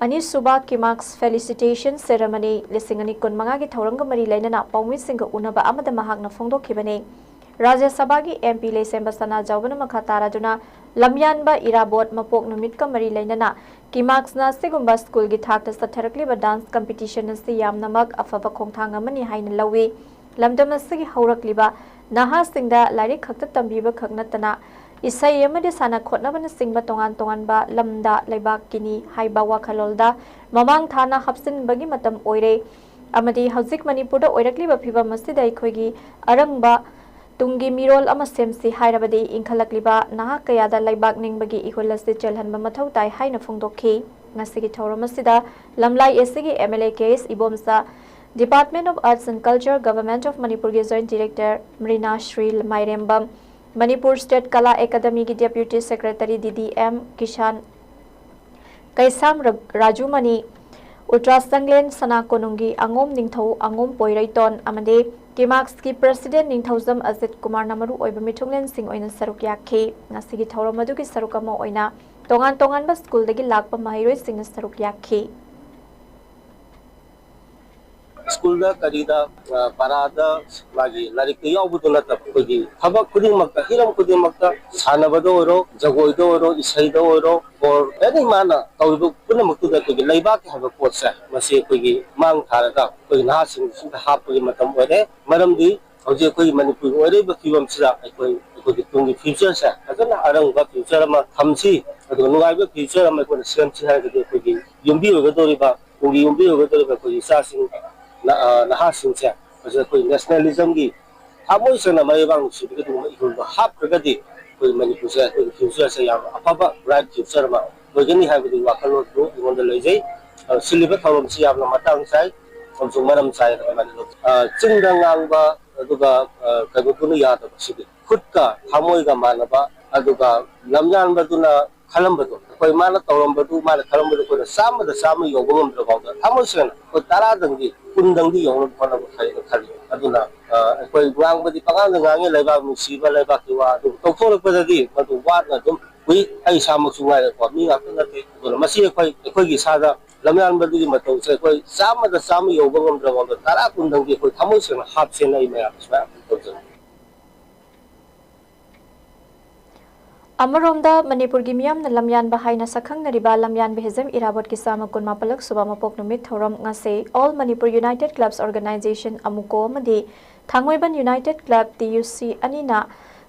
ꯑꯅꯤꯁꯨꯕ ꯀꯤꯃꯥꯛꯁ ꯐꯦꯂꯤꯁꯤꯇꯦꯁꯟ ꯁꯦꯔꯦꯃꯅꯤ ꯂꯤꯁꯤꯡ ꯑꯅꯤ ꯀꯨꯟꯃꯉꯥꯒꯤ ꯊꯧꯔꯝꯒ ꯃꯔꯤ ꯂꯩꯅꯅ ꯄꯥꯎꯃꯤꯁꯤꯡꯒ ꯎꯅꯕ ꯑꯃꯗ ꯃꯍꯥꯛꯅ ꯐꯣꯡꯗꯣꯛꯈꯤꯕꯅꯤ꯫ ꯔꯥꯖ꯭ꯌ ꯁꯚꯥꯒꯤ ꯑꯦꯝ ꯄꯤ ꯂꯩꯁꯦꯝꯕ ꯁꯅꯥꯖꯥꯎꯕꯅ ꯃꯈꯥ ꯇꯥꯔꯗꯨꯅ ꯂꯝꯌꯥꯟꯕ ꯏꯔꯥꯕꯣꯠ ꯃꯄꯣꯛ ꯅꯨꯃꯤꯠꯀ ꯃꯔꯤ ꯂꯩꯅꯅ ꯀꯤꯃꯥꯛꯁꯅ ꯑꯁꯤꯒꯨꯝꯕ ꯁ꯭ꯀꯨꯜꯒꯤ ꯊꯥꯛꯇ ꯆꯠꯊꯔꯛꯂꯤꯕ ꯗꯥꯟꯁ ꯀꯝꯄꯤꯇꯤꯁꯟ ꯑꯁꯤ ꯌꯥꯝꯅꯃꯛ ꯑꯐꯕ ꯈꯣꯡꯊꯥꯡ ꯑꯃꯅꯤ ꯍꯥꯏꯅ ꯂꯧꯏ꯫ ꯂꯝꯗꯝ ꯑꯁꯤꯒꯤ ꯍꯧꯔꯛꯂꯤꯕ ꯅꯍꯥꯁꯤꯡꯗ ꯂꯥꯏꯔꯤꯛ ꯈꯛꯇ ꯇꯝꯕꯤꯕ ꯈꯛ ꯅꯠꯇꯅ ꯏꯁꯩ ꯑꯃꯗꯤ ꯁꯥꯟꯅ ꯈꯣꯠꯅꯕꯅꯆꯤꯡꯕ ꯇꯣꯉꯥꯟ ꯇꯣꯉꯥꯟꯕ ꯂꯝꯗ ꯂꯩꯕꯥꯛꯀꯤꯅꯤ ꯍꯥꯏꯕ ꯋꯥꯈꯜꯂꯣꯟꯗ ꯃꯃꯥꯡ ꯊꯥꯅ ꯍꯥꯞꯆꯤꯟꯕꯒꯤ ꯃꯇꯝ ꯑꯣꯏꯔꯦ ꯑꯃꯗꯤ ꯍꯧꯖꯤꯛ ꯃꯅꯤꯄꯨꯔꯗ ꯑꯣꯏꯔꯛꯂꯤꯕ ꯐꯤꯕꯝ ꯑꯁꯤꯗ ꯑꯩꯈꯣꯏꯒꯤ ꯑꯔꯪꯕ ꯇꯨꯡꯒꯤ ꯃꯤꯔꯣꯜ ꯑꯃ ꯁꯦꯝꯁꯤ ꯍꯥꯏꯔꯕꯗꯤ ꯏꯟꯈꯠꯂꯛꯂꯤꯕ ꯅꯍꯥ ꯀꯌꯥꯗ ꯂꯩꯕꯥꯛ ꯅꯤꯡꯕꯒꯤ ꯏꯍꯨꯜ ꯑꯁꯤ ꯆꯦꯜꯍꯟꯕ ꯃꯊꯧ ꯇꯥꯏ ꯍꯥꯏꯅ ꯐꯣꯡꯗꯣꯛꯈꯤ꯫ ꯉꯁꯤꯒꯤ ꯊꯧꯔꯝ ꯑꯁꯤꯗ ꯂꯝꯂꯥꯏ ꯑꯦꯁꯤꯒꯤ M L A K S Ibomcha, Department of Arts and Culture, Government of Manipur ꯒꯤ Joint Director Mrina Shri Mairembam, Manipur state Kala ꯑꯦꯀꯥꯗꯃꯤꯒꯤ Deputy Secretary D D M Kishan, Keisham ꯔ-, ꯔꯥꯖꯨꯃꯅꯤ, ꯎꯜꯇ꯭ꯔꯥ ꯆꯪꯂꯦꯟ ꯁꯅꯥ ꯀꯣꯅꯨꯡꯒꯤ ꯑꯉꯣꯝ ꯅꯤꯡꯊꯧ ꯑꯉꯣꯝ ꯄꯣꯏꯔꯩꯇꯣꯟ ꯑꯃꯗꯤ ꯀꯤꯃꯥꯛꯁꯀꯤ ꯄ꯭ꯔꯁꯤꯗꯦꯟ ꯅꯤꯡꯊꯧꯖꯝ ꯑꯖꯤꯠ ꯀꯨꯃꯥꯔꯅ ꯃꯔꯨ ꯑꯣꯏꯕ ꯃꯤꯊꯨꯡꯂꯦꯟꯁꯤꯡ ꯑꯣꯏꯅ ꯁꯔꯨꯛ ꯌꯥꯈꯤ꯫ ꯉꯁꯤꯒꯤ ꯊꯧꯔꯝ ꯑꯗꯨꯒꯤ ꯁꯔꯨꯛ ꯑꯃ ꯑꯣꯏꯅ ꯇꯣꯉꯥꯟ ꯇꯣꯉꯥꯟꯕ ꯁ꯭ꯀꯨꯜꯗꯒꯤ ꯂꯥꯛꯄ ꯃꯍꯩꯔꯣꯏꯁꯤꯡꯅ ꯁꯔꯨꯛ ꯌꯥꯈꯤ꯫ ꯁ꯭ꯀꯨꯜꯗ ꯀꯔꯤꯗ, ꯑ, ꯄꯔꯥꯗ ꯃꯥꯒꯤ ꯂꯥꯏꯔꯤꯛꯇ ꯌꯥꯎꯕꯗꯨ ꯅꯠꯇꯕ, ꯑꯩꯈꯣꯏꯒꯤ ꯊꯕꯛ ꯈꯨꯗꯤꯡꯃꯛꯇ, ꯍꯤꯔꯝ ꯈꯨꯗꯤꯡꯃꯛꯇ, ꯁꯥꯟꯅꯕꯗ ꯑꯣꯏꯔꯣ, ꯖꯒꯣꯏꯗ ꯑꯣꯏꯔꯣ, ꯏꯁꯩꯗ ꯑꯣꯏꯔꯣ, or any ꯃꯥꯅ ꯇꯧꯔꯤꯕ ꯄꯨꯝꯅꯃꯛꯇꯨꯗ ꯑꯩꯈꯣꯏꯒꯤ ꯂꯩꯕꯥꯛꯀꯤ ꯍꯥꯏꯕ ꯄꯣꯠꯁꯦ, ꯃꯁꯤ ꯑꯩꯈꯣꯏꯒꯤ ꯃꯥꯡ ꯊꯥꯔꯒ ꯑꯩꯈꯣꯏꯒꯤ ꯅꯍꯥꯁꯤꯡꯁꯤꯗ ꯍꯥꯞꯄꯒꯤ ꯃꯇꯝ ꯑꯣꯏꯔꯦ꯫ ꯃꯔꯝꯗꯤ ꯍꯧꯖꯤꯛ ꯑꯩꯈꯣꯏꯒꯤ ꯃꯅꯤꯄꯨꯔꯒꯤ ꯑꯣꯏꯔꯤꯕ ꯐꯤꯕꯝꯁꯤꯗ ꯑꯩꯈꯣꯏ, ꯑꯩꯈꯣꯏꯒꯤ ꯇꯨꯡꯒꯤ future ꯁꯦ ꯐꯖꯅ ꯑꯔꯪꯕ future ꯑꯃ ꯊꯝꯁꯤ, ꯑꯗꯨꯒ ꯅꯨꯡꯉꯥꯏꯕ future ꯑꯃ ꯑꯩꯈꯣꯏꯅ ꯁꯦꯝꯁꯤ ꯍꯥꯏꯔꯒꯗꯤ ꯑꯩꯈꯣꯏꯒꯤ ꯌꯨꯝꯕꯤ ꯑꯣꯏꯒꯗꯧꯔꯤꯕ, ꯇꯨꯡꯒꯤ ꯌꯨꯝꯕꯤ ꯑꯣꯏꯒꯗꯧꯔꯤꯕ ꯑꯩꯈꯣꯏꯒꯤ ꯏꯆꯥꯁꯤꯡ, ꯅ-, ꯑ, ꯅꯍꯥꯁꯤꯡꯁꯦ ꯍꯧꯖꯤꯛ ꯑꯩꯈꯣꯏ nationalism ꯒꯤ ꯊꯃꯣꯏ ꯁꯦꯡꯅ ꯃꯔꯩꯕꯥꯛ ꯅꯨꯡꯁꯤꯕꯒꯤ ꯑꯗꯨꯒꯨꯝꯕ ꯏꯍꯨꯜꯗꯣ ꯍꯥꯞꯈ꯭ꯔꯒꯗꯤ ꯑꯩꯈꯣꯏ ꯃꯅꯤꯄꯨꯔꯁꯦ ꯑꯩꯈꯣꯏꯒꯤ future ꯁꯦ ꯌꯥꯝ ꯑꯐꯕ bright future ꯑꯃ ꯑꯣꯏꯒꯅꯤ ꯍꯥꯏꯕꯒꯤ ꯋꯥꯈꯜꯂꯣꯟꯗꯨ ꯑꯩꯉꯣꯟꯗ ꯂꯩꯖꯩ꯫ ꯑ, ꯁꯤꯜꯂꯤꯕ ꯊꯧꯔꯝꯁꯤ ꯌꯥꯝꯅ ꯃꯇꯥꯡ ꯆꯥꯏ ꯑꯃꯁꯨꯡ ꯃꯔꯝ ꯆꯥꯏ ꯍꯥꯏꯅ ꯑꯗꯨꯃꯥꯏꯅ ꯂꯧꯖꯩ꯫ ꯑ, ꯆꯤꯟꯗ ꯉꯥꯡꯕ ꯑꯗꯨꯒ, ꯑ, ꯀꯩꯅꯣꯗꯨꯅ ꯌꯥꯗꯕꯁꯤꯗꯤ ꯈꯨꯠꯀ ꯊꯃꯣꯏꯒ ꯃꯥꯟꯅꯕ, ꯑꯗꯨꯒ ꯂꯝꯌꯥꯟꯕꯗꯨꯅ ꯈꯜꯂꯝꯕꯗꯣ, ꯑꯩꯈꯣꯏ ꯃꯥꯅ ꯇꯧꯔꯝꯕꯗꯨ, ꯃꯥꯅ ꯈꯜꯂꯝꯕꯗꯨ ꯑꯩꯈꯣꯏꯅ ꯆꯥꯝꯃꯗ ꯆꯥꯝꯃ ꯌꯧꯕ ꯉꯝꯗ꯭ꯔꯐꯥꯎꯗ ꯊꯃꯣꯏ ꯁꯦꯡꯅ ꯑꯩꯈꯣꯏ ꯇꯔꯥꯗꯪꯗꯤ, ꯀꯨꯟꯗꯪꯗꯤ ꯌꯧꯅꯕ ꯍꯣꯠꯅꯕ ꯐꯩꯅ ꯈꯜꯂꯤ꯫ ꯑꯗꯨꯅ, ꯑ, ꯑꯩꯈꯣꯏ ꯉꯥꯡꯕꯗꯤ ꯄꯉꯥꯡꯗ ꯉꯥꯡꯉꯤ, ꯂꯩꯕꯥꯛ ꯅꯨꯡꯁꯤꯕ, ꯂꯩꯕꯥꯛꯀꯤ ꯋꯥ, ꯑꯗꯨꯕꯨ ꯇꯧꯊꯣꯔꯛꯄꯗꯗꯤ ꯃꯗꯨ ꯋꯥꯅ ꯑꯗꯨꯝ ꯎꯏ꯫ ꯑꯩ ꯏꯁꯥꯃꯛꯁꯨ ꯉꯥꯏꯔꯦꯀꯣ, ꯃꯤ ꯉꯥꯛꯇ ꯅꯠꯇꯦ꯫ ꯑꯗꯨꯅ ꯃꯁꯤ ꯑꯩꯈꯣꯏ, ꯑꯩꯈꯣꯏꯒꯤ ꯏꯁꯥꯗ ꯂꯝꯌꯥꯟꯕꯗꯨꯒꯤ ꯃꯇꯧꯁꯦ ꯑꯩꯈꯣꯏ ꯆꯥꯝꯃꯗ ꯆꯥꯝꯃ ꯌꯧꯕ ꯉꯝꯗ꯭ꯔꯕ ꯃꯐꯝꯗ ꯇꯔꯥ ꯀꯨꯟꯗꯪꯗꯤ ꯑꯩꯈꯣꯏ ꯊꯃꯣꯏ ꯁꯦꯡꯅ ꯍꯥꯞꯁꯦꯅ ꯑꯩ ꯃꯌꯥꯝꯗ ꯁꯨꯃꯥꯏꯅ ꯑꯄꯤꯜ ꯇꯧꯖꯅꯤꯡꯉꯤ꯫ ꯑꯃꯔꯣꯝꯗ, ꯃꯅꯤꯄꯨꯔꯒꯤ ꯃꯤꯌꯥꯝꯅ ꯂꯝꯌꯥꯟꯕ ꯍꯥꯏꯅ ꯁꯛꯈꯪꯅꯔꯤꯕ ꯂꯝꯌꯥꯟꯕ ꯍꯤꯖꯝ ꯏꯔꯥꯕꯣꯠꯀꯤ ꯆꯥꯝꯃ ꯀꯨꯟꯃꯥꯄꯜꯂꯛ ꯁꯨꯕ ꯃꯄꯣꯛ ꯅꯨꯃꯤꯠ ꯊꯧꯔꯝ ꯉꯁꯤ All Manipur United Clubs Organization, ꯑꯃꯨꯀꯣ, ꯑꯃꯗꯤ ꯊꯥꯡꯃꯩꯕꯟ United Club, ꯇꯤ ꯌꯨ ꯁꯤ, ꯑꯅꯤꯅ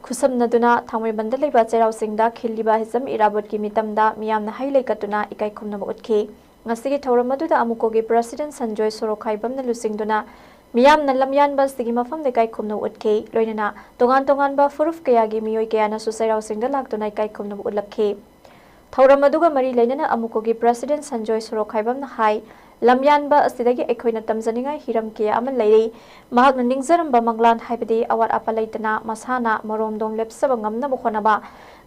ꯈꯨꯠꯁꯝꯅꯗꯨꯅ ꯊꯥꯡꯃꯩꯕꯟꯗ ꯂꯩꯕ ꯆꯩꯔꯥꯎ ꯆꯤꯡꯗ ꯈꯤꯜꯂꯤꯕ ꯍꯤꯖꯝ ꯏꯔꯥꯕꯣꯠꯀꯤ ꯃꯤꯇꯝꯗ ꯃꯤꯌꯥꯝꯅ ꯍꯩ ꯂꯩ ꯀꯠꯇꯨꯅ ꯏꯀꯥꯏ ꯈꯨꯝꯅꯕ ꯎꯠꯈꯤ꯫ ꯉꯁꯤꯒꯤ ꯊꯧꯔꯝ ꯑꯗꯨꯗ ꯑꯃꯨꯀꯣꯒꯤ ꯄ꯭ꯔꯁꯤꯗꯦꯟ ꯁꯟꯖꯣꯏ ꯁꯣꯔꯣꯛꯈꯥꯏꯕꯝꯅ ꯂꯨꯆꯤꯡꯗꯨꯅ ꯃꯤꯌꯥꯝꯅ ꯂꯝꯌꯥꯟꯕ ꯑꯁꯤꯒꯤ ꯃꯐꯝꯗ ꯏꯀꯥꯏ ꯈꯨꯝꯅꯕ ꯎꯠꯈꯤ꯫ ꯂꯣꯏꯅꯅ ꯇꯣꯉꯥꯟ ꯇꯣꯉꯥꯟꯕ ꯐꯨꯔꯨꯞ ꯀꯌꯥꯒꯤ ꯃꯤꯑꯣꯏ ꯀꯌꯥꯅꯁꯨ ꯆꯩꯔꯥꯎ ꯆꯤꯡꯗ ꯂꯥꯛꯇꯨꯅ ꯏꯀꯥꯏ ꯈꯨꯝꯅꯕ ꯎꯠꯂꯛꯈꯤ꯫ ꯊꯧꯔꯝ ꯑꯗꯨꯒ ꯃꯔꯤ ꯂꯩꯅꯅ ꯑꯃꯨꯀꯣꯒꯤ ꯄ꯭ꯔꯁꯤꯗꯦꯟ ꯁꯟꯖꯣꯏ ꯁꯣꯔꯣꯛꯈꯥꯏꯕꯝꯅ ꯍꯥꯏ, ꯂꯝꯌꯥꯟꯕ ꯑꯁꯤꯗꯒꯤ ꯑꯩꯈꯣꯏꯅ ꯇꯝꯖꯅꯤꯡꯉꯥꯏ ꯍꯤꯔꯝ ꯀꯌꯥ ꯑꯃ ꯂꯩꯔꯤ꯫ ꯃꯍꯥꯛꯅ ꯅꯤꯡꯖꯔꯝꯕ ꯃꯪꯂꯥꯟ ꯍꯥꯏꯕꯗꯤ ꯑꯋꯥꯠ ꯑꯄꯥ ꯂꯩꯇꯅ ꯃꯁꯥꯅ ꯃꯔꯣꯝꯗꯣꯝ ꯂꯦꯞꯆꯕ ꯉꯝꯅꯕ ꯍꯣꯠꯅꯕ,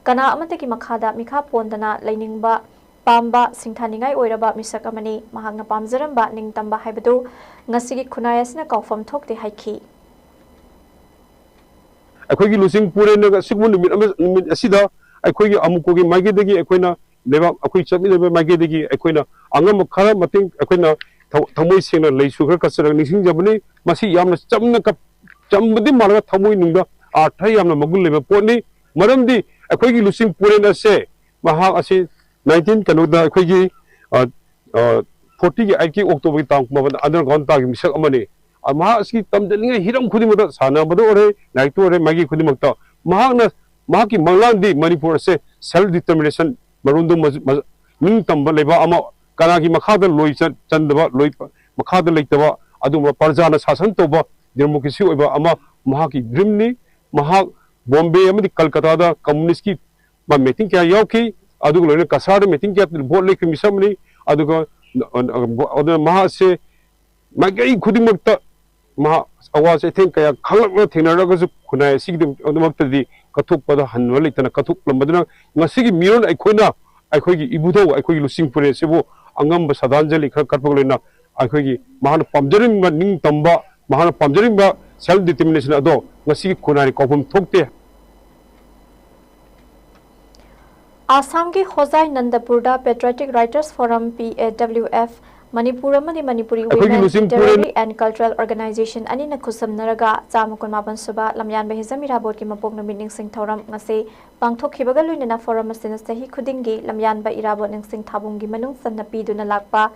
ꯀꯅꯥ ꯑꯃꯠꯇꯒꯤ ꯃꯈꯥꯗ ꯃꯤꯈꯥ ꯄꯣꯟꯗꯅ ꯂꯩꯅꯤꯡꯕ, ꯄꯥꯝꯕ, ꯁꯤꯡꯊꯥꯅꯤꯡꯉꯥꯏ ꯑꯣꯏꯔꯕ ꯃꯤꯁꯛ ꯑꯃꯅꯤ꯫ ꯃꯍꯥꯛꯅ ꯄꯥꯝꯖꯔꯝꯕ ꯅꯤꯡꯇꯝꯕ ꯍꯥꯏꯕꯗꯨ ꯉꯁꯤꯒꯤ ꯈꯨꯟꯅꯥꯏ ꯑꯁꯤꯅ ꯀꯥꯎꯐꯝ ꯊꯣꯛꯇꯦ ꯍꯥꯏꯈꯤ꯫ ꯑꯩꯈꯣꯏꯒꯤ ꯂꯨꯆꯤꯡ ꯄꯨꯔꯦꯟꯅꯒ ꯑꯁꯤꯒꯨꯝꯕ ꯅꯨꯃꯤꯠ ꯑꯃ, ꯅꯨꯃꯤꯠ ꯑꯁꯤꯗ ꯑꯩꯈꯣꯏꯒꯤ ꯑꯃꯨꯛꯀꯣꯒꯤ ꯃꯥꯏꯀꯩꯗꯒꯤ ꯑꯩꯈꯣꯏꯅ ꯂꯩꯕꯥꯛ, ꯑꯩꯈꯣꯏ ꯆꯠꯃꯤꯟꯅꯕ ꯃꯥꯏꯀꯩꯗꯒꯤ ꯑꯩꯈꯣꯏꯅ ꯑꯉꯝꯕ ꯈꯔ ꯃꯇꯦꯡ, ꯑꯩꯈꯣꯏꯅ ꯊ-, ꯊꯃꯣꯏ ꯁꯦꯡꯅ ꯂꯩꯁꯨ ꯈꯔ ꯀꯠꯆꯔꯒ ꯅꯤꯡꯁꯤꯡꯖꯕꯅꯤ꯫ ꯃꯁꯤ ꯌꯥꯝꯅ ꯆꯝꯅ ꯀꯞ-, ꯆꯝꯕꯗꯤ ꯃꯥꯜꯂꯒ ꯊꯃꯣꯏ ꯅꯨꯡꯗ ꯑꯥꯔꯊ ꯌꯥꯝꯅ ꯃꯒꯨꯟ ꯂꯩꯕ ꯄꯣꯠꯅꯤ꯫ ꯃꯔꯝꯗꯤ ꯑꯩꯈꯣꯏꯒꯤ ꯂꯨꯆꯤꯡ ꯄꯨꯔꯦꯟ ꯑꯁꯦ, ꯃꯍꯥꯛ ꯑꯁꯤ ꯅꯥꯏꯟꯇꯤꯟ ꯀꯩꯅꯣꯗ ꯑꯩꯈꯣꯏꯒꯤ, ꯑ, ꯑ, ꯐꯣꯔꯇꯤꯒꯤ ꯑꯩꯠꯀꯤ ꯑꯣꯛꯇꯣꯕꯔꯒꯤ ꯇꯥꯡ ꯃꯥꯄꯟ underground ꯇꯥꯈꯤꯕ ꯃꯤꯁꯛ ꯑꯃꯅꯤ꯫ ꯑ, ꯃꯍꯥꯛ ꯑꯁꯤ ꯇꯝꯖꯅꯤꯡꯉꯥꯏ ꯍꯤꯔꯝ ꯈꯨꯗꯤꯡꯃꯛꯇ, ꯁꯥꯟꯅꯕꯗ ꯑꯣꯏꯔꯦ, ꯂꯥꯏꯔꯤꯛꯇ ꯑꯣꯏꯔꯦ, ꯃꯥꯏꯀꯩ ꯈꯨꯗꯤꯡꯃꯛꯇ ꯃꯍꯥꯛꯅ, ꯃꯍꯥꯛꯀꯤ ꯃꯪꯂꯥꯟꯗꯤ ꯃꯅꯤꯄꯨꯔ ꯑꯁꯦ self determination ꯃꯔꯣꯝꯗꯣꯝ ꯃꯖ-, ꯃꯖ-, ꯅꯤꯡꯇꯝꯕ ꯂꯩꯕꯥꯛ ꯑꯃ, ꯀꯅꯥꯒꯤ ꯃꯈꯥꯗ ꯂꯣꯏ ꯆꯟ-, ꯆꯟꯗꯕ, ꯂꯣꯏ ꯄ-, ꯃꯈꯥꯗ ꯂꯩꯇꯕ, ꯑꯗꯨꯒꯨꯝꯕ ꯄ꯭ꯔꯖꯥꯅ ꯁꯥꯁꯟ ꯇꯧꯕ democracy ꯑꯣꯏꯕ ꯑꯃ ꯃꯍꯥꯛꯀꯤ dreamꯅꯤ꯫ ꯃꯍꯥꯛ ꯕꯣꯝꯕꯦ ꯑꯃꯗꯤ ꯀꯜꯀꯇꯥꯗ communistꯀꯤ ꯃꯥ meeting ꯀꯌꯥ ꯌꯥꯎꯈꯤ, ꯑꯗꯨꯒ ꯂꯣꯏꯅꯅ ꯀꯁꯥꯔꯗ meeting ꯀꯌꯥ vote ꯂꯦꯞꯈꯤꯕ ꯃꯤꯁꯛ ꯑꯃꯅꯤ꯫ ꯑꯗꯨꯒ, ꯑ, ꯑ, ꯑꯗꯨꯅ ꯃꯍꯥꯛꯁꯦ ꯃꯥꯏꯀꯩ ꯈꯨꯗꯤꯡꯃꯛꯇ ꯃꯍꯥꯛ ꯑꯋꯥ ꯆꯩꯊꯦꯡ ꯀꯌꯥ ꯈꯥꯡꯂꯛꯅ ꯊꯦꯡꯅꯔꯒꯁꯨ ꯈꯨꯟꯅꯥꯏ ꯑꯁꯤꯒꯤꯗꯃꯛꯇꯗꯤ ꯀꯠꯊꯣꯛꯄꯗ ꯍꯟꯕ ꯂꯩꯇꯅ ꯀꯠꯊꯣꯛꯂꯝꯕꯗꯨꯅ ꯉꯁꯤꯒꯤ ꯃꯤꯔꯣꯟ ꯑꯩꯈꯣꯏꯅ ꯑꯩꯈꯣꯏꯒꯤ ꯏꯕꯨꯙꯧ, ꯑꯩꯈꯣꯏꯒꯤ ꯂꯨꯆꯤꯡ ꯄꯨꯔꯦꯟ ꯑꯁꯤꯕꯨ ꯑꯉꯝꯕ ꯁ꯭ꯔꯗꯥꯟꯖꯂꯤ ꯈꯔ ꯀꯠꯄꯒ ꯂꯣꯏꯅꯅ ꯑꯩꯈꯣꯏꯒꯤ ꯃꯍꯥꯛꯅ ꯄꯥꯝꯖꯔꯤꯕ ꯅꯤꯡꯇꯝꯕ, ꯃꯍꯥꯛꯅ ꯄꯥꯝꯖꯔꯤꯕ self determination ꯑꯗꯣ ꯉꯁꯤꯒꯤ ꯈꯨꯟꯅꯥꯏꯅ ꯀꯥꯎꯐꯝ ꯊꯣꯛꯇꯦ꯫ ꯑꯁꯥꯝꯒꯤ ꯍꯣꯖꯥꯏ ꯅꯟꯗꯄꯨꯔꯗ Patriotic Writers Forum, P A W F, Manipur ꯑꯃꯗꯤ ꯃꯅꯤꯄꯨꯔꯤ ꯑꯩꯈꯣꯏꯒꯤ Women ꯂꯨꯆꯤꯡ ꯄꯨꯔꯦꯟ Literary and Cultural Organization ꯑꯅꯤꯅ ꯈꯨꯠꯁꯝꯅꯔꯒ ꯆꯥꯝꯃ ꯀꯨꯟꯃꯥꯄꯟ ꯁꯨꯕ ꯂꯝꯌꯥꯟꯕ ꯍꯤꯖꯝ ꯏꯔꯥꯕꯣꯠꯀꯤ ꯃꯄꯣꯛ ꯅꯨꯃꯤꯠ ꯅꯤꯡꯁꯤꯡ ꯊꯧꯔꯝ ꯉꯁꯤ ꯄꯥꯡꯊꯣꯛꯈꯤꯕꯒ ꯂꯣꯏꯅꯅ forum ꯑꯁꯤꯅ ꯆꯍꯤ ꯈꯨꯗꯤꯡꯒꯤ ꯂꯝꯌꯥꯟꯕ ꯏꯔꯥꯕꯣꯠ ꯅꯤꯡꯁꯤꯡ ꯊꯥꯕꯨꯡꯒꯤ ꯃꯅꯨꯡ ꯆꯟꯅ ꯄꯤꯗꯨꯅ ꯂꯥꯛꯄ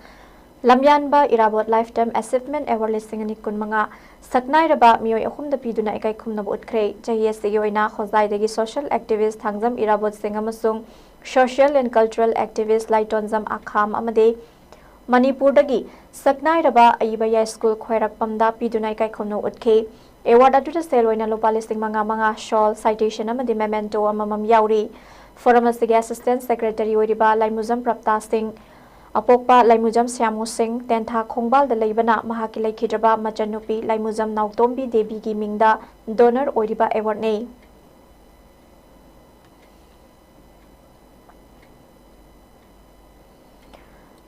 ꯂꯝꯌꯥꯟꯕ ꯏꯔꯥꯕꯣꯠ Lifetime Achievement Award ꯂꯤꯁꯤꯡ ꯑꯅꯤ ꯀꯨꯟꯃꯉꯥ ꯁꯛꯅꯥꯏꯔꯕ ꯃꯤꯑꯣꯏ ꯑꯍꯨꯝꯗ ꯄꯤꯗꯨꯅ ꯏꯀꯥꯏ ꯈꯨꯝꯅꯕ ꯎꯠꯈ꯭ꯔꯦ꯫ ꯆꯍꯤ ꯑꯁꯤꯒꯤ ꯑꯣꯏꯅ ꯍꯣꯖꯥꯏꯗꯒꯤ social activist ꯊꯥꯡꯖꯝ ꯏꯔꯥꯕꯣꯠ ꯁꯤꯡ ꯑꯃꯁꯨꯡ social and cultural activist ꯂꯥꯏꯇꯣꯟꯖꯝ ꯑꯈꯥꯝ ꯑꯃꯗꯤ ꯃꯅꯤꯄꯨꯔꯗꯒꯤ ꯁꯛꯅꯥꯏꯔꯕ ꯑꯏꯕ ꯌꯥꯏꯁ꯭ꯀꯨꯜ ꯈ꯭ꯋꯥꯏꯔꯥꯛꯄꯝꯗ ꯄꯤꯗꯨꯅ ꯏꯀꯥꯏ ꯈꯨꯝꯅꯕ ꯎꯠꯈꯤ꯫ Award ꯑꯗꯨꯗ ꯁꯦꯜ ꯑꯣꯏꯅ ꯂꯨꯄꯥ ꯂꯤꯁꯤꯡ ꯃꯉꯥ ꯃꯉꯥ, shawl, citation ꯑꯃꯗꯤ memento ꯑꯃꯃꯝ ꯌꯥꯎꯔꯤ꯫ Forum ꯑꯁꯤꯒꯤ Assistant Secretary ꯑꯣꯏꯔꯤꯕ ꯂꯥꯏꯃꯨꯖꯝ ꯄ꯭ꯔꯞꯇꯥ ꯁꯤꯡ, ꯑꯄꯣꯛꯄ ꯂꯥꯏꯃꯨꯖꯝ ꯁ꯭ꯌꯥꯃꯨ ꯁꯤꯡ, ꯇꯦꯟꯊꯥ ꯈꯣꯡꯕꯥꯜꯗ ꯂꯩꯕꯅ ꯃꯍꯥꯛꯀꯤ ꯂꯩꯈꯤꯗ꯭ꯔꯕ ꯃꯆꯟꯅꯨꯄꯤ ꯂꯥꯏꯃꯨꯖꯝ ꯅꯥꯎꯇꯣꯝꯕꯤ ꯗꯦꯕꯤꯒꯤ ꯃꯤꯡꯗ donor ꯑꯣꯏꯔꯤꯕ awardꯅꯤ꯫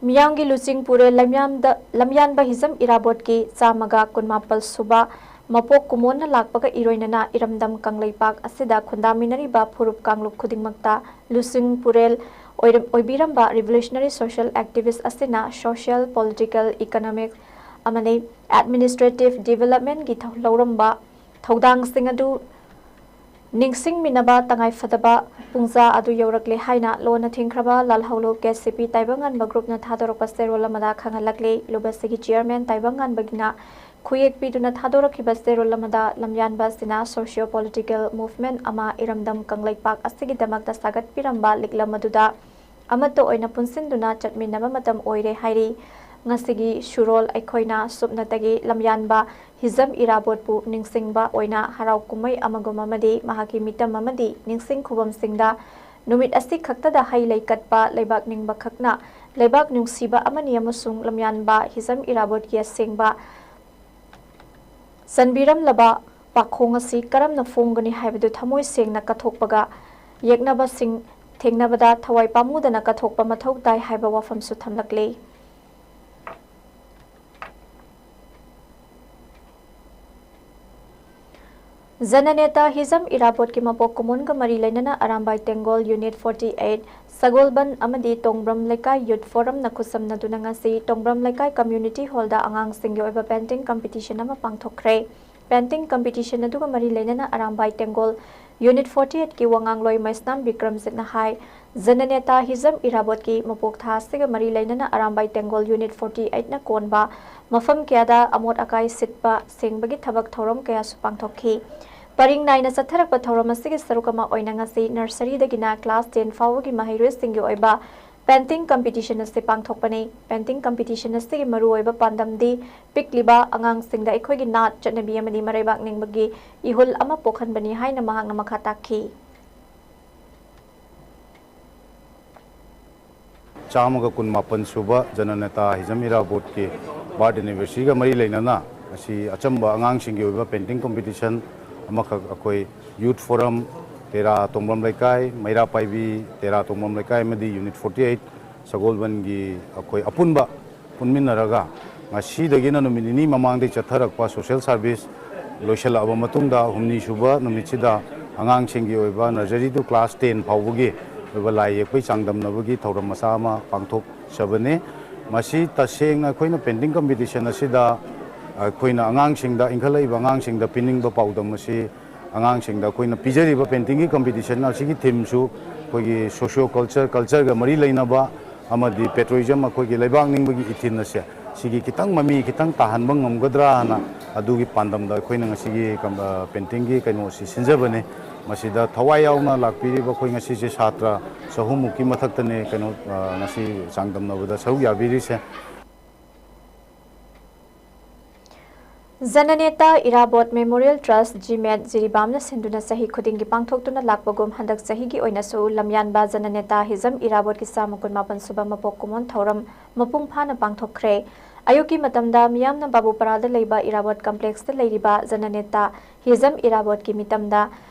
ꯃꯤꯌꯥꯝꯒꯤ ꯂꯨꯆꯤꯡ ꯄꯨꯔꯦꯜ ꯂꯝꯌꯥꯟꯗ-, ꯂꯝꯌꯥꯟꯕ ꯍꯤꯖꯝ ꯏꯔꯥꯕꯣꯠꯀꯤ ꯆꯥꯝꯃꯒ ꯀꯨꯟꯃꯥꯄꯜ ꯁꯨꯕ ꯃꯄꯣꯛ ꯀꯨꯝꯑꯣꯟꯅ ꯂꯥꯛꯄꯒ ꯏꯔꯣꯏꯅꯅ ꯏꯔꯝꯗꯝ ꯀꯪꯂꯩꯄꯥꯛ ꯑꯁꯤꯗ ꯈꯨꯟꯗꯥꯃꯤꯟꯅꯔꯤꯕ ꯐꯨꯔꯨꯞ ꯀꯥꯡꯂꯨꯞ ꯈꯨꯗꯤꯡꯃꯛꯇ ꯂꯨꯆꯤꯡ ꯄꯨꯔꯦꯜ ꯑꯣꯏꯔꯝ-, ꯑꯣꯏꯕꯤꯔꯝꯕ revolutionary social activist ꯑꯁꯤꯅ social, political, economic ꯑꯃꯗꯤ administrative developmentꯀꯤ ꯊꯧ-, ꯂꯧꯔꯝꯕ ꯊꯧꯗꯥꯡꯁꯤꯡ ꯑꯗꯨ ꯅꯤꯡꯁꯤꯡꯃꯤꯟꯅꯕ ꯇꯉꯥꯏꯐꯗꯕ ꯄꯨꯡꯖꯥ ꯑꯗꯨ ꯌꯧꯔꯛꯂꯦ ꯍꯥꯏꯅ ꯂꯣꯟꯅ ꯊꯤꯡꯈ꯭ꯔꯕ ꯂꯥꯜꯍꯧꯂꯨꯞ ꯀꯦ ꯁꯤ ꯄꯤ ꯇꯥꯏꯕꯪꯉꯥꯟꯕ ꯒ꯭ꯔꯨꯞꯅ ꯊꯥꯗꯣꯔꯛꯄ ꯆꯦꯔꯣꯜ ꯑꯃꯗ ꯈꯪꯍꯜꯂꯛꯂꯤ꯫ ꯂꯨꯞ ꯑꯁꯤꯒꯤ ꯆꯤꯌꯔꯃꯦꯟ ꯇꯥꯏꯕꯪꯉꯥꯟꯕꯒꯤꯅ ꯈꯨꯌꯦꯛ ꯄꯤꯗꯨꯅ ꯊꯥꯗꯣꯔꯛꯈꯤꯕ ꯆꯦꯔꯣꯜ ꯑꯃꯗ ꯂꯝꯌꯥꯟꯕ ꯑꯁꯤꯅ socio political movement ꯑꯃ ꯏꯔꯝꯗꯝ ꯀꯪꯂꯩꯄꯥꯛ ꯑꯁꯤꯒꯤꯗꯃꯛꯇ ꯁꯥꯒꯠꯄꯤꯔꯝꯕ ꯂꯤꯛꯂꯝ ꯑꯗꯨꯗ ꯑꯃꯠꯇ ꯑꯣꯏꯅ ꯄꯨꯟꯁꯤꯟꯗꯨꯅ ꯆꯠꯃꯤꯟꯅꯕ ꯃꯇꯝ ꯑꯣꯏꯔꯦ ꯍꯥꯏꯔꯤ꯫ ꯉꯁꯤꯒꯤ ꯁꯨꯔꯣꯜ ꯑꯩꯈꯣꯏꯅ ꯁꯨꯞꯅꯇꯒꯤ ꯂꯝꯌꯥꯟꯕ ꯍꯤꯖꯝ ꯏꯔꯥꯕꯣꯠꯄꯨ ꯅꯤꯡꯁꯤꯡꯕ ꯑꯣꯏꯅ ꯍꯔꯥꯎ ꯀꯨꯝꯍꯩ ꯑꯃꯒꯨꯝ ꯑꯃꯗꯤ ꯃꯍꯥꯛꯀꯤ ꯃꯤꯇꯝ ꯑꯃꯗꯤ ꯅꯤꯡꯁꯤꯡ ꯈꯨꯕꯝꯁꯤꯡꯗ ꯅꯨꯃꯤꯠ ꯑꯁꯤ ꯈꯛꯇꯗ ꯍꯩ ꯂꯩ ꯀꯠꯄ ꯂꯩꯕꯥꯛ ꯅꯤꯡꯕ ꯈꯛꯅ ꯂꯩꯕꯥꯛ ꯅꯨꯡꯁꯤꯕ ꯑꯃꯅꯤ ꯑꯃꯁꯨꯡ ꯂꯝꯌꯥꯟꯕ ꯍꯤꯖꯝ ꯏꯔꯥꯕꯣꯠꯀꯤ ꯑꯁꯦꯡꯕ ꯆꯟꯕꯤꯔꯝꯂꯕ ꯄꯥꯈꯣꯡ ꯑꯁꯤ ꯀꯔꯝꯅ ꯐꯣꯡꯒꯅꯤ ꯍꯥꯏꯕꯗꯨ ꯊꯃꯣꯏ ꯁꯦꯡꯅ ꯀꯠꯊꯣꯛꯄꯒ ꯌꯦꯛꯅꯕꯁꯤꯡ ꯊꯦꯡꯅꯕꯗ ꯊꯋꯥꯏ ꯄꯥꯝꯃꯨꯗꯅ ꯀꯠꯊꯣꯛꯄ ꯃꯊꯧ ꯇꯥꯏ ꯍꯥꯏꯕ ꯋꯥꯐꯝꯁꯨ ꯊꯝꯂꯛꯂꯤ꯫ ꯖꯅꯅꯦꯇꯥ ꯍꯤꯖꯝ ꯏꯔꯥꯕꯣꯠꯀꯤ ꯃꯄꯣꯛ ꯀꯨꯝꯑꯣꯟꯒ ꯃꯔꯤ ꯂꯩꯅꯅ ꯑꯔꯥꯝꯕꯥꯏ ꯇꯦꯡꯒꯣꯜ ꯌꯨꯅꯤꯠ forty eight, ꯁꯒꯣꯜꯕꯟ ꯑꯃꯗꯤ ꯇꯣꯡꯕ꯭ꯔꯝ ꯂꯩꯀꯥꯏ ꯌꯨꯠ ꯐꯣꯔꯝꯅ ꯈꯨꯠꯁꯝꯅꯗꯨꯅ ꯉꯁꯤ ꯇꯣꯡꯕ꯭ꯔꯝ ꯂꯩꯀꯥꯏ ꯀꯝꯃ꯭ꯌꯨꯅꯤꯇꯤ ꯍꯣꯜꯗ ꯑꯉꯥꯡꯁꯤꯡꯒꯤ ꯑꯣꯏꯕ ꯄꯦꯟꯇꯤꯡ ꯀꯝꯄꯤꯇꯤꯁꯟ ꯑꯃ ꯄꯥꯡꯊꯣꯛꯈ꯭ꯔꯦ꯫ ꯄꯦꯟꯇꯤꯡ ꯀꯝꯄꯤꯇꯤꯁꯟ ꯑꯗꯨꯒ ꯃꯔꯤ ꯂꯩꯅꯅ ꯑꯔꯥꯝꯕꯥꯏ ꯇꯦꯡꯒꯣꯜ ꯌꯨꯅꯤꯠ forty eight ꯀꯤ ꯋꯥꯉꯥꯡꯂꯣꯏ ꯃꯩꯁꯅꯥꯝ ꯕꯤꯀ꯭ꯔꯝꯖꯤꯠꯅ ꯍꯥꯏ, ꯖꯅꯅꯦꯇꯥ ꯍꯤꯖꯝ ꯏꯔꯥꯕꯣꯠꯀꯤ ꯃꯄꯣꯛ ꯊꯥ ꯑꯁꯤꯒ ꯃꯔꯤ ꯂꯩꯅꯅ ꯑꯔꯥꯝꯕꯥꯏ ꯇꯦꯡꯒꯣꯜ ꯌꯨꯅꯤꯠ forty eight ꯅ ꯀꯣꯟꯕ ꯃꯐꯝ ꯀꯌꯥꯗ ꯑꯃꯣꯠ ꯑꯀꯥꯏ ꯁꯤꯠꯄ ꯁꯦꯡꯕꯒꯤ ꯊꯕꯛ ꯊꯧꯔꯝ ꯀꯌꯥꯁꯨ ꯄꯥꯡꯊꯣꯛꯈꯤ꯫ ꯄꯔꯤꯡ ꯅꯥꯏꯅ ꯆꯠꯊꯔꯛꯄ ꯊꯧꯔꯝ ꯑꯁꯤꯒꯤ ꯁꯔꯨꯛ ꯑꯃ ꯑꯣꯏꯅ ꯉꯁꯤ ꯅꯔꯁꯔꯤꯗꯒꯤꯅ ꯀ꯭ꯂꯥꯁ ten ꯐꯥꯎꯕꯒꯤ ꯃꯍꯩꯔꯣꯏꯁꯤꯡꯒꯤ ꯑꯣꯏꯕ ꯄꯦꯟꯇꯤꯡ ꯀꯝꯄꯤꯇꯤꯁꯟ ꯑꯁꯤ ꯄꯥꯡꯊꯣꯛꯄꯅꯤ꯫ ꯄꯦꯟꯇꯤꯡ ꯀꯝꯄꯤꯇꯤꯁꯟ ꯑꯁꯤꯒꯤ ꯃꯔꯨꯑꯣꯏꯕ ꯄꯥꯟꯗꯝꯗꯤ ꯄꯤꯛꯂꯤꯕ ꯑꯉꯥꯡꯁꯤꯡꯗ ꯑꯩꯈꯣꯏꯒꯤ ꯅꯥꯠ, ꯆꯠꯅꯕꯤ ꯑꯃꯗꯤ ꯃꯔꯩꯕꯥꯛ ꯅꯤꯡꯕꯒꯤ ꯏꯍꯨꯜ ꯑꯃ ꯄꯣꯛꯍꯟꯕꯅꯤ ꯍꯥꯏꯅ ꯃꯍꯥꯛꯅ ꯃꯈꯥ ꯇꯥꯛꯈꯤ꯫ ꯆꯥꯝꯃꯒ ꯀꯨꯟꯃꯥꯄꯟ ꯁꯨꯕ ꯖꯅꯅꯦꯇꯥ ꯍꯤꯖꯝ ꯏꯔꯥꯕꯣꯠꯀꯤ ꯕꯥꯔꯠ ꯑꯦꯅꯤꯚꯔꯁꯔꯤꯒ ꯃꯔꯤ ꯂꯩꯅꯅ ꯉꯁꯤ ꯑꯆꯝꯕ ꯑꯉꯥꯡꯁꯤꯡꯒꯤ ꯑꯣꯏꯕ ꯄꯦꯟꯇꯤꯡ ꯀꯝꯄꯤꯇꯤꯁꯟ ꯑꯃꯈꯛ ꯑꯩꯈꯣꯏ ꯌꯨꯠ ꯐꯣꯔꯝ, ꯇꯦꯔꯥ ꯇꯣꯡꯕ꯭ꯔꯝ ꯂꯩꯀꯥꯏ, ꯃꯩꯔꯥ ꯄꯥꯏꯕꯤ, ꯇꯦꯔꯥ ꯇꯣꯡꯕ꯭ꯔꯝ ꯂꯩꯀꯥꯏ ꯑꯃꯗꯤ ꯌꯨꯅꯤꯠ forty eight ꯁꯒꯣꯜꯕꯟꯒꯤ ꯑꯩꯈꯣꯏ ꯑꯄꯨꯟꯕ ꯄꯨꯟꯃꯤꯟꯅꯔꯒ ꯉꯁꯤꯗꯒꯤꯅ ꯅꯨꯃꯤꯠ ꯅꯤꯅꯤ ꯃꯃꯥꯡꯗꯒꯤ ꯆꯠꯊꯔꯛꯄ ꯁꯣꯁꯦꯜ ꯁꯥꯔꯚꯤꯁ ꯂꯣꯏꯁꯤꯜꯂꯛꯑꯕ ꯃꯇꯨꯡꯗ ꯍꯨꯝꯅꯤ ꯁꯨꯕ ꯅꯨꯃꯤꯠꯁꯤꯗ ꯑꯉꯥꯡꯁꯤꯡꯒꯤ ꯑꯣꯏꯕ ꯅꯔꯖꯔꯤ ꯇꯨ ꯀ꯭ꯂꯥꯁ ꯇꯦꯟ ꯐꯥꯎꯕꯒꯤ ꯑꯣꯏꯕ ꯂꯥꯏ ꯌꯦꯛꯄꯒꯤ ꯆꯥꯡꯗꯝꯅꯕꯒꯤ ꯊꯧꯔꯝ ꯃꯆꯥ ꯑꯃ ꯄꯥꯡꯊꯣꯛꯆꯕꯅꯤ꯫ ꯃꯁꯤ ꯇꯁꯦꯡꯅ ꯑꯩꯈꯣꯏꯅ ꯄꯦꯟꯇꯤꯡ ꯀꯝꯄꯤꯇꯤꯁꯟ ꯑꯁꯤꯗ ꯑꯩꯈꯣꯏꯅ ꯑꯉꯥꯡꯁꯤꯡꯗ, ꯏꯟꯈꯠꯂꯛꯏꯕ ꯑꯉꯥꯡꯁꯤꯡꯗ ꯄꯤꯅꯤꯡꯕ ꯄꯥꯎꯗꯝ ꯑꯁꯤ ꯑꯉꯥꯡꯁꯤꯡꯗ ꯑꯩꯈꯣꯏꯅ ꯄꯤꯖꯔꯤꯕ ꯄꯦꯟꯇꯤꯡꯒꯤ ꯀꯝꯄꯤꯇꯤꯁꯟ ꯑꯁꯤꯒꯤ ꯊꯤꯝꯁꯨ ꯑꯩꯈꯣꯏꯒꯤ ꯁꯣꯁꯤꯌꯣ ꯀꯜꯆꯔ, ꯀꯜꯆꯔꯒ ꯃꯔꯤ ꯂꯩꯅꯕ ꯑꯃꯗꯤ ꯄꯦꯇ꯭ꯔꯣꯏꯖꯝ, ꯑꯩꯈꯣꯏꯒꯤ ꯂꯩꯕꯥꯛ ꯅꯤꯡꯕꯒꯤ ꯏꯊꯤꯟ ꯑꯁꯦ ꯁꯤꯒꯤ ꯈꯤꯇꯪ ꯃꯃꯤ ꯈꯤꯇꯪ ꯇꯥꯍꯟꯕ ꯉꯝꯒꯗ꯭ꯔꯥꯅ ꯑꯗꯨꯒꯤ ꯄꯥꯟꯗꯝꯗ ꯑꯩꯈꯣꯏꯅ ꯉꯁꯤꯒꯤ ꯀꯝ-, ꯑ, ꯄꯦꯟꯇꯤꯡꯒꯤ ꯀꯩꯅꯣꯁꯤ ꯁꯤꯟꯖꯕꯅꯤ꯫ ꯃꯁꯤꯗ ꯊꯋꯥꯏ ꯌꯥꯎꯅ ꯂꯥꯛꯄꯤꯔꯤꯕ ꯑꯩꯈꯣꯏ ꯉꯁꯤꯁꯦ ꯁꯥꯇ꯭ꯔ ꯆꯍꯨꯝꯃꯨꯛꯀꯤ ꯃꯊꯛꯇꯅꯦ ꯀꯩꯅꯣ, ꯑ, ꯉꯁꯤ ꯆꯥꯡꯗꯝꯅꯕꯗ ꯁꯔꯨꯛ ꯌꯥꯕꯤꯔꯤꯁꯦ꯫ ꯖꯅꯅꯦꯇꯥ ꯏꯔꯥꯕꯣꯠ ꯃꯦꯃꯣꯔꯤꯌꯦꯜ ꯇ꯭ꯔꯁ, ꯖꯤꯃꯦꯠ, ꯖꯤꯔꯤꯕꯥꯝꯅ ꯁꯤꯟꯗꯨꯅ ꯆꯍꯤ ꯈꯨꯗꯤꯡꯒꯤ ꯄꯥꯡꯊꯣꯛꯇꯨꯅ ꯂꯥꯛꯄꯒꯨꯝ ꯍꯟꯗꯛ ꯆꯍꯤꯒꯤ ꯑꯣꯏꯅꯁꯨ ꯂꯝꯌꯥꯟꯕ ꯖꯅꯅꯦꯇꯥ ꯍꯤꯖꯝ ꯏꯔꯥꯕꯣꯠꯀꯤ ꯆꯥꯝꯃ ꯀꯨꯟꯃꯥꯄꯟ ꯁꯨꯕ ꯃꯄꯣꯛ ꯀꯨꯝꯑꯣꯟ ꯊꯧꯔꯝ ꯃꯄꯨꯡ ꯐꯥꯅ ꯄꯥꯡꯊꯣꯛꯈ꯭ꯔꯦ꯫ ꯑꯌꯨꯛꯀꯤ ꯃꯇꯝꯗ ꯃꯤꯌꯥꯝꯅ ꯕꯥꯕꯨꯄꯔꯥꯗ ꯂꯩꯕ ꯏꯔꯥꯕꯣꯠ ꯀꯝꯄ꯭ꯂꯦꯛꯁꯇ ꯂꯩꯔꯤꯕ ꯖꯅꯅꯦꯇꯥ ꯍꯤꯖꯝ ꯏꯔꯥꯕꯣꯠꯀꯤ ꯃꯤꯇꯝꯗ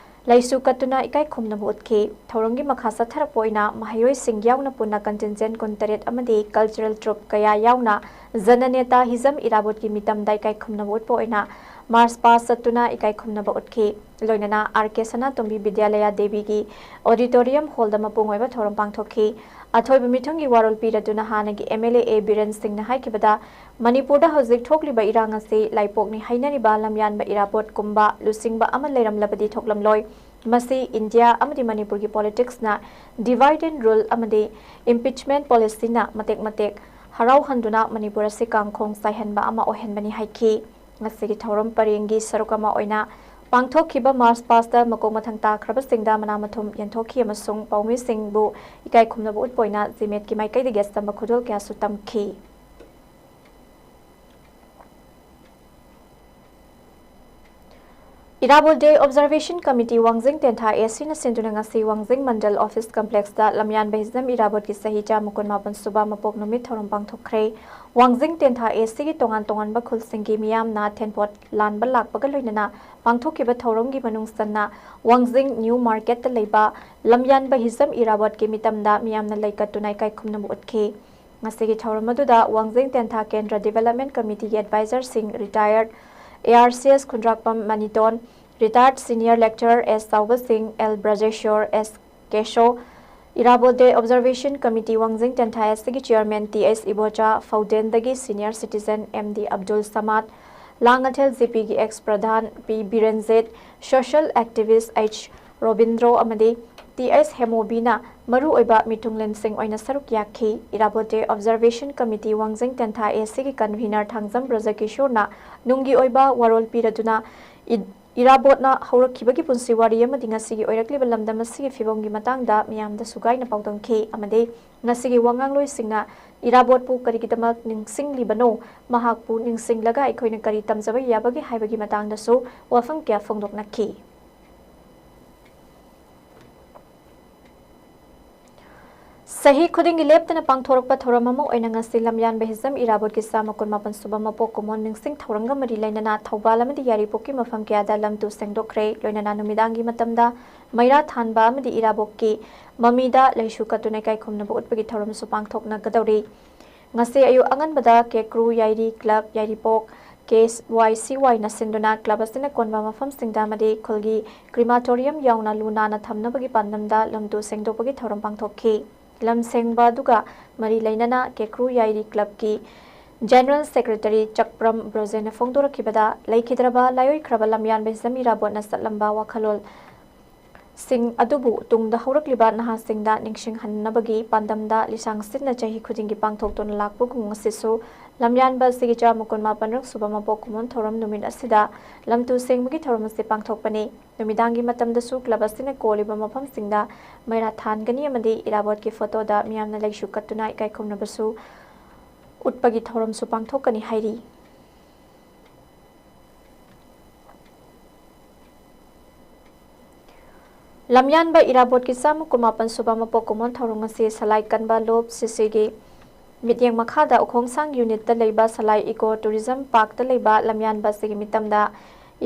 ꯂꯩꯁꯨ ꯀꯠꯇꯨꯅ ꯏꯀꯥꯏ ꯈꯨꯝꯅꯕ ꯎꯠꯈꯤ꯫ ꯊꯧꯔꯝꯒꯤ ꯃꯈꯥ ꯆꯠꯊꯔꯛꯄ ꯑꯣꯏꯅ ꯃꯍꯩꯔꯣꯏꯁꯤꯡ ꯌꯥꯎꯅ ꯄꯨꯟꯅ ꯀꯟꯇꯤꯟꯖꯦꯟ ꯀꯨꯟꯇꯔꯦꯠ ꯑꯃꯗꯤ ꯀꯜꯆꯔꯦꯜ ꯇ꯭ꯔꯨꯞ ꯀꯌꯥ ꯌꯥꯎꯅ ꯖꯅꯅꯦꯇꯥ ꯍꯤꯖꯝ ꯏꯔꯥꯕꯣꯠꯀꯤ ꯃꯤꯇꯝꯗ ꯏꯀꯥꯏ ꯈꯨꯝꯅꯕ ꯎꯠꯄ ꯑꯣꯏꯅ ꯃꯥꯔꯆ ꯄꯥꯁ ꯆꯠꯇꯨꯅ ꯏꯀꯥꯏ ꯈꯨꯝꯅꯕ ꯎꯠꯈꯤ꯫ ꯂꯣꯏꯅꯅ ꯑꯥꯔ ꯀꯦ ꯁꯅꯥꯇꯣꯝꯕꯤ ꯕꯤꯗ꯭ꯌꯥꯂꯌꯥ ꯗꯦꯕꯤꯒꯤ ꯑꯣꯗꯤꯇꯣꯔꯤꯌꯝ ꯍꯣꯜꯗ ꯃꯄꯨꯡ ꯑꯣꯏꯕ ꯊꯧꯔꯝ ꯄꯥꯡꯊꯣꯛꯈꯤ꯫ ꯑꯊꯣꯏꯕ ꯃꯤꯊꯨꯡꯒꯤ ꯋꯥꯔꯣꯜ ꯄꯤꯔꯗꯨꯅ ꯍꯥꯟꯅꯒꯤ ꯑꯦꯝ ꯑꯦꯜ ꯑꯦ ꯑꯦ ꯕꯤꯔꯦꯟ ꯁꯤꯡꯅ ꯍꯥꯏꯈꯤꯕꯗ, ꯃꯅꯤꯄꯨꯔꯗ ꯍꯧꯖꯤꯛ ꯊꯣꯛꯂꯤꯕ ꯏꯔꯥꯡ ꯑꯁꯤ ꯂꯥꯏꯄꯣꯛꯅꯤ ꯍꯥꯏꯅꯔꯤꯕ ꯂꯝꯌꯥꯟꯕ ꯏꯔꯥꯕꯣꯠꯀꯨꯝꯕ ꯂꯨꯆꯤꯡꯕ ꯑꯃ ꯂꯩꯔꯝꯂꯕꯗꯤ ꯊꯣꯛꯂꯝꯂꯣꯏ꯫ ꯃꯁꯤ ꯏꯟꯗꯤꯌꯥ ꯑꯃꯗꯤ ꯃꯅꯤꯄꯨꯔꯒꯤ ꯄꯣꯂꯤꯇꯤꯛꯁꯅ divide and rule ꯑꯃꯗꯤ impeachment policyꯅ ꯃꯇꯦꯛ ꯃꯇꯦꯛ ꯍꯔꯥꯎꯍꯟꯗꯨꯅ ꯃꯅꯤꯄꯨꯔ ꯑꯁꯤ ꯀꯥꯡꯈꯣꯡ ꯆꯥꯏꯍꯟꯕ ꯑꯃ ꯑꯣꯏꯍꯟꯕꯅꯤ ꯍꯥꯏꯈꯤ꯫ ꯉꯁꯤꯒꯤ ꯊꯧꯔꯝ ꯄꯔꯦꯡꯒꯤ ꯁꯔꯨꯛ ꯑꯃ ꯑꯣꯏꯅ ꯄꯥꯡꯊꯣꯛꯈꯤꯕ ꯃꯥꯔꯆ ꯄꯥꯁꯇ ꯃꯀꯣꯛ ꯃꯊꯪ ꯇꯥꯈ꯭ꯔꯕꯁꯤꯡꯗ ꯃꯅꯥ ꯃꯊꯨꯝ ꯌꯦꯟꯊꯣꯛꯈꯤ ꯑꯃꯁꯨꯡ ꯄꯥꯎꯃꯤꯁꯤꯡꯕꯨ ꯏꯀꯥꯏ ꯈꯨꯝꯅꯕ ꯎꯠꯄ ꯑꯣꯏꯅ ꯖꯤꯃꯦꯠꯀꯤ ꯃꯥꯏꯀꯩꯗꯒꯤ ꯑꯆꯝꯕ ꯈꯨꯗꯣꯜ ꯀꯌꯥꯁꯨ ꯇꯝꯈꯤ꯫ Irabot Day Observation Committee, ꯋꯥꯡꯖꯤꯡ ꯇꯦꯟꯊꯥ ꯑꯦ ꯁꯤꯅ ꯁꯤꯟꯗꯨꯅ ꯉꯁꯤ ꯋꯥꯡꯖꯤꯡ ꯃꯟꯗꯜ ꯑꯣꯐꯤꯁ ꯀꯝꯄ꯭ꯂꯦꯛꯁꯇ ꯂꯝꯌꯥꯟꯕ ꯍꯤꯖꯝ ꯏꯔꯥꯕꯣꯠꯀꯤ ꯆꯍꯤ ꯆꯥꯝꯃ ꯀꯨꯟꯃꯥꯄꯟ ꯁꯨꯕ ꯃꯄꯣꯛ ꯅꯨꯃꯤꯠ ꯊꯧꯔꯝ ꯄꯥꯡꯊꯣꯛꯈ꯭ꯔꯦ꯫ ꯋꯥꯡꯖꯤꯡ ꯇꯦꯟꯊꯥ ꯑꯦ ꯁꯤꯒꯤ ꯇꯣꯉꯥꯟ ꯇꯣꯉꯥꯟꯕ ꯈꯨꯜꯁꯤꯡꯒꯤ ꯃꯤꯌꯥꯝꯅ ꯊꯦꯟꯄꯣꯠ ꯂꯥꯟꯕ ꯂꯥꯛꯄꯒ ꯂꯣꯏꯅꯅ ꯄꯥꯡꯊꯣꯛꯈꯤꯕ ꯊꯧꯔꯝꯒꯤ ꯃꯅꯨꯡ ꯆꯟꯅ ꯋꯥꯡꯖꯤꯡ ꯅ꯭ꯌꯨ ꯃꯥꯔꯀꯦꯠꯇ ꯂꯩꯕ ꯂꯝꯌꯥꯟꯕ ꯍꯤꯖꯝ ꯏꯔꯥꯕꯣꯠꯀꯤ ꯃꯤꯇꯝꯗ ꯃꯤꯌꯥꯝꯅ ꯂꯩꯀꯠꯇꯨꯅ ꯏꯀꯥꯏ ꯈꯨꯝꯅꯕ ꯎꯠꯈꯤ꯫ ꯉꯁꯤꯒꯤ ꯊꯧꯔꯝ ꯑꯗꯨꯗ ꯋꯥꯡꯖꯤꯡ ꯇꯦꯟꯊꯥ ꯀꯦꯟꯗ꯭ꯔ development ꯀꯃꯤꯇꯤꯒꯤ ꯑꯦꯗꯚꯥꯏꯖꯔꯁꯤꯡ, ꯔꯤꯇꯥꯌꯔꯗ A R C S ꯈꯨꯟꯗ꯭ꯔꯥꯛꯄꯝ Maniton, retired senior lecturer S Chaobasing, L Brajeshor, S Kesho, Irabot day observation committee Wangjing Tentha S ꯁꯤꯒꯤ ꯆꯤꯌꯔꯃꯦꯟ ꯇꯤ ꯑꯦꯁ ꯏꯕꯣꯆꯥ, ꯐꯥꯎꯗꯦꯟꯗꯒꯤ senior citizen M D Abdul Samad, Langthel G ꯄꯤꯒꯤ ex pradhan P Birenjit, social activist H Robindro ꯑꯃꯗꯤ ꯇꯤ ꯑꯦꯁ ꯍꯦꯃꯣꯕꯤꯅ ꯃꯔꯨꯑꯣꯏꯕ ꯃꯤꯊꯨꯡꯂꯦꯟꯁꯤꯡ ꯑꯣꯏꯅ ꯁꯔꯨꯛ ꯌꯥꯈꯤ꯫ ꯏꯔꯥꯕꯣꯠ ꯗꯦ ꯑꯣꯕꯖꯔꯕꯦꯁꯟ ꯀꯃꯤꯇꯤ ꯋꯥꯡꯖꯤꯡ ꯇꯦꯟꯊꯥ ꯑꯦ ꯁꯤꯒꯤ ꯀꯟꯚꯤꯅꯔ ꯊꯥꯡꯖꯝ ꯕ꯭ꯔꯖꯀꯤꯁꯣꯔꯅ ꯅꯨꯡꯒꯤ ꯑꯣꯏꯕ ꯋꯥꯔꯣꯜ ꯄꯤꯔꯗꯨꯅ ꯏ-, ꯏꯔꯥꯕꯣꯠꯅ ꯍꯧꯔꯛꯈꯤꯕꯒꯤ ꯄꯨꯟꯁꯤ ꯋꯥꯔꯤ ꯑꯃꯗꯤ ꯉꯁꯤꯒꯤ ꯑꯣꯏꯔꯛꯂꯤꯕ ꯂꯝꯗꯝ ꯑꯁꯤꯒꯤ ꯐꯤꯕꯝꯒꯤ ꯃꯇꯥꯡꯗ ꯃꯤꯌꯥꯝꯗ ꯁꯨꯒꯥꯏꯅ ꯄꯥꯎꯗꯝꯈꯤ ꯑꯃꯗꯤ ꯉꯁꯤꯒꯤ ꯋꯥꯉꯥꯡꯂꯣꯏꯁꯤꯡꯅ ꯏꯔꯥꯕꯣꯠꯄꯨ ꯀꯔꯤꯒꯤꯗꯃꯛ ꯅꯤꯡꯁꯤꯡꯂꯤꯕꯅꯣ, ꯃꯍꯥꯛꯄꯨ ꯅꯤꯡꯁꯤꯡꯂꯒ ꯑꯩꯈꯣꯏꯅ ꯀꯔꯤ ꯇꯝꯖꯕ ꯌꯥꯕꯒꯦ ꯍꯥꯏꯕꯒꯤ ꯃꯇꯥꯡꯗꯁꯨ ꯋꯥꯐꯝ ꯀꯌꯥ ꯐꯣꯡꯗꯣꯛꯅꯈꯤ꯫ ꯆꯍꯤ ꯈꯨꯗꯤꯡꯒꯤ ꯂꯦꯞꯇꯅ ꯄꯥꯡꯊꯣꯔꯛꯄ ꯊꯧꯔꯝ ꯑꯃ ꯑꯣꯏꯅ ꯉꯁꯤ ꯂꯝꯌꯥꯟꯕ ꯍꯤꯖꯝ ꯏꯔꯥꯕꯣꯠꯀꯤ ꯆꯥꯝꯃ ꯀꯨꯟꯃꯥꯄꯟ ꯁꯨꯕ ꯃꯄꯣꯛ ꯀꯨꯝꯑꯣꯟ ꯅꯤꯡꯁꯤꯡ ꯊꯧꯔꯝꯒ ꯃꯔꯤ ꯂꯩꯅꯅ ꯊꯧꯕꯥꯜ ꯑꯃꯗꯤ ꯌꯥꯏꯔꯤꯄꯣꯛꯀꯤ ꯃꯐꯝ ꯀꯌꯥꯗ ꯂꯝ ꯇꯨ ꯁꯦꯡꯗꯣꯛꯈ꯭ꯔꯦ꯫ ꯂꯣꯏꯅꯅ ꯅꯨꯃꯤꯗꯥꯡꯒꯤ ꯃꯇꯝꯗ ꯃꯩꯔꯥ ꯊꯥꯟꯕ ꯑꯃꯗꯤ ꯏꯔꯥꯕꯣꯠꯀꯤ ꯃꯃꯤꯗ ꯂꯩꯁꯨ ꯀꯠꯇꯨꯅ ꯏꯀꯥꯏ ꯈꯨꯝꯅꯕ ꯎꯠꯄꯒꯤ ꯊꯧꯔꯝꯁꯨ ꯄꯥꯡꯊꯣꯛꯅꯒꯗꯧꯔꯤ꯫ ꯉꯁꯤ ꯑꯌꯨꯛ ꯑꯉꯟꯕꯗ ꯀꯦꯀ꯭ꯔꯨ ꯌꯥꯏꯔꯤ ꯀ꯭ꯂꯕ ꯌꯥꯏꯔꯤꯄꯣꯛ ꯀꯦ ꯋꯥꯏ ꯁꯤ ꯋꯥꯏꯅ ꯁꯤꯟꯗꯨꯅ ꯀ꯭ꯂꯕ ꯑꯁꯤꯅ ꯀꯣꯟꯕ ꯃꯐꯝꯁꯤꯡꯗ ꯑꯃꯗꯤ ꯈꯨꯜꯒꯤ ꯀ꯭ꯔꯤꯃꯥꯇꯣꯔꯤꯌꯝ ꯌꯥꯎꯅ ꯂꯨ ꯅꯥꯟꯅ ꯊꯝꯅꯕꯒꯤ ꯄꯥꯟꯗꯝꯗ ꯂꯝ ꯇꯨ ꯁꯦꯡꯗꯣꯛꯄꯒꯤ ꯊꯧꯔꯝ ꯄꯥꯡꯊꯣꯛꯈꯤ꯫ ꯂꯝ ꯁꯦꯡꯕ ꯑꯗꯨꯒ ꯃꯔꯤ ꯂꯩꯅꯅ ꯀꯦꯀ꯭ꯔꯨ ꯌꯥꯏꯔꯤ ꯀ꯭ꯂꯕꯀꯤ ꯖꯦꯅꯔꯦꯜ ꯁꯦꯀ꯭ꯔꯦꯇꯔꯤ ꯆꯛꯄ꯭ꯔꯝ ꯕ꯭ꯔꯣꯖꯦꯅ ꯐꯣꯡꯗꯣꯔꯛꯈꯤꯕꯗ, ꯂꯩꯈꯤꯗ꯭ꯔꯕ ꯂꯥꯏꯑꯣꯏꯈ꯭ꯔꯕ ꯂꯝꯌꯥꯟꯕ ꯍꯤꯖꯝ ꯏꯔꯥꯕꯣꯠꯅ ꯆꯠꯂꯝꯕ ꯋꯥꯈꯜꯂꯣꯟ ꯁꯤꯡ ꯑꯗꯨꯕꯨ ꯇꯨꯡꯗ ꯍꯧꯔꯛꯂꯤꯕ ꯅꯍꯥꯁꯤꯡꯗ ꯅꯤꯡꯁꯤꯡꯍꯟꯅꯕꯒꯤ ꯄꯥꯟꯗꯝꯗ ꯂꯤꯁꯥꯡ ꯁꯤꯠꯅ ꯆꯍꯤ ꯈꯨꯗꯤꯡꯒꯤ ꯄꯥꯡꯊꯣꯛꯇꯨꯅ ꯂꯥꯛꯄ ꯀꯨꯝꯑꯣꯟ ꯑꯁꯤꯁꯨ ꯂꯝꯌꯥꯟꯕ ꯑꯁꯤꯒꯤ ꯆꯥꯝꯃ ꯀꯨꯟꯃꯥꯄꯟ ꯔꯛ ꯁꯨꯕ ꯃꯄꯣꯛ ꯀꯨꯝꯑꯣꯟ ꯊꯧꯔꯝ ꯅꯨꯃꯤꯠ ꯑꯁꯤꯗ ꯂꯝ ꯇꯨ ꯁꯦꯡꯕꯒꯤ ꯊꯧꯔꯝ ꯑꯁꯤ ꯄꯥꯡꯊꯣꯛꯄꯅꯤ꯫ ꯅꯨꯃꯤꯗꯥꯡꯒꯤ ꯃꯇꯝꯗꯁꯨ ꯀ꯭ꯂꯕ ꯑꯁꯤꯅ ꯀꯣꯜꯂꯤꯕ ꯃꯐꯝꯁꯤꯡꯗ ꯃꯩꯔꯥ ꯊꯥꯟꯒꯅꯤ ꯑꯃꯗꯤ ꯏꯔꯥꯕꯣꯠꯀꯤ ꯐꯣꯇꯣꯗ ꯃꯤꯌꯥꯝꯅ ꯂꯩꯁꯨ ꯀꯠꯇꯨꯅ ꯏꯀꯥꯏ ꯈꯨꯝꯅꯕꯁꯨ ꯎꯠꯄꯒꯤ ꯊꯧꯔꯝꯁꯨ ꯄꯥꯡꯊꯣꯛꯀꯅꯤ ꯍꯥꯏꯔꯤ꯫ ꯂꯝꯌꯥꯟꯕ ꯏꯔꯥꯕꯣꯠꯀꯤ ꯆꯥꯝꯃ ꯀꯨꯟꯃꯥꯄꯟ ꯁꯨꯕ ꯃꯄꯣꯛ ꯀꯨꯝꯑꯣꯟ ꯊꯧꯔꯝ ꯑꯁꯤ ꯁꯂꯥꯏ ꯀꯟꯕ ꯂꯣꯞ ꯁꯤꯁꯤꯒꯤ ꯃꯤꯠꯌꯦꯡ ꯃꯈꯥꯗ ꯎꯈꯣꯡꯁꯥꯡ ꯌꯨꯅꯤꯠꯇ ꯂꯩꯕ ꯁꯂꯥꯏ ꯏꯀꯣ ꯇꯨꯔꯤꯖꯝ ꯄꯥꯔꯛꯇ ꯂꯩꯕ ꯂꯝꯌꯥꯟꯕ ꯑꯁꯤꯒꯤ ꯃꯤꯇꯝꯗ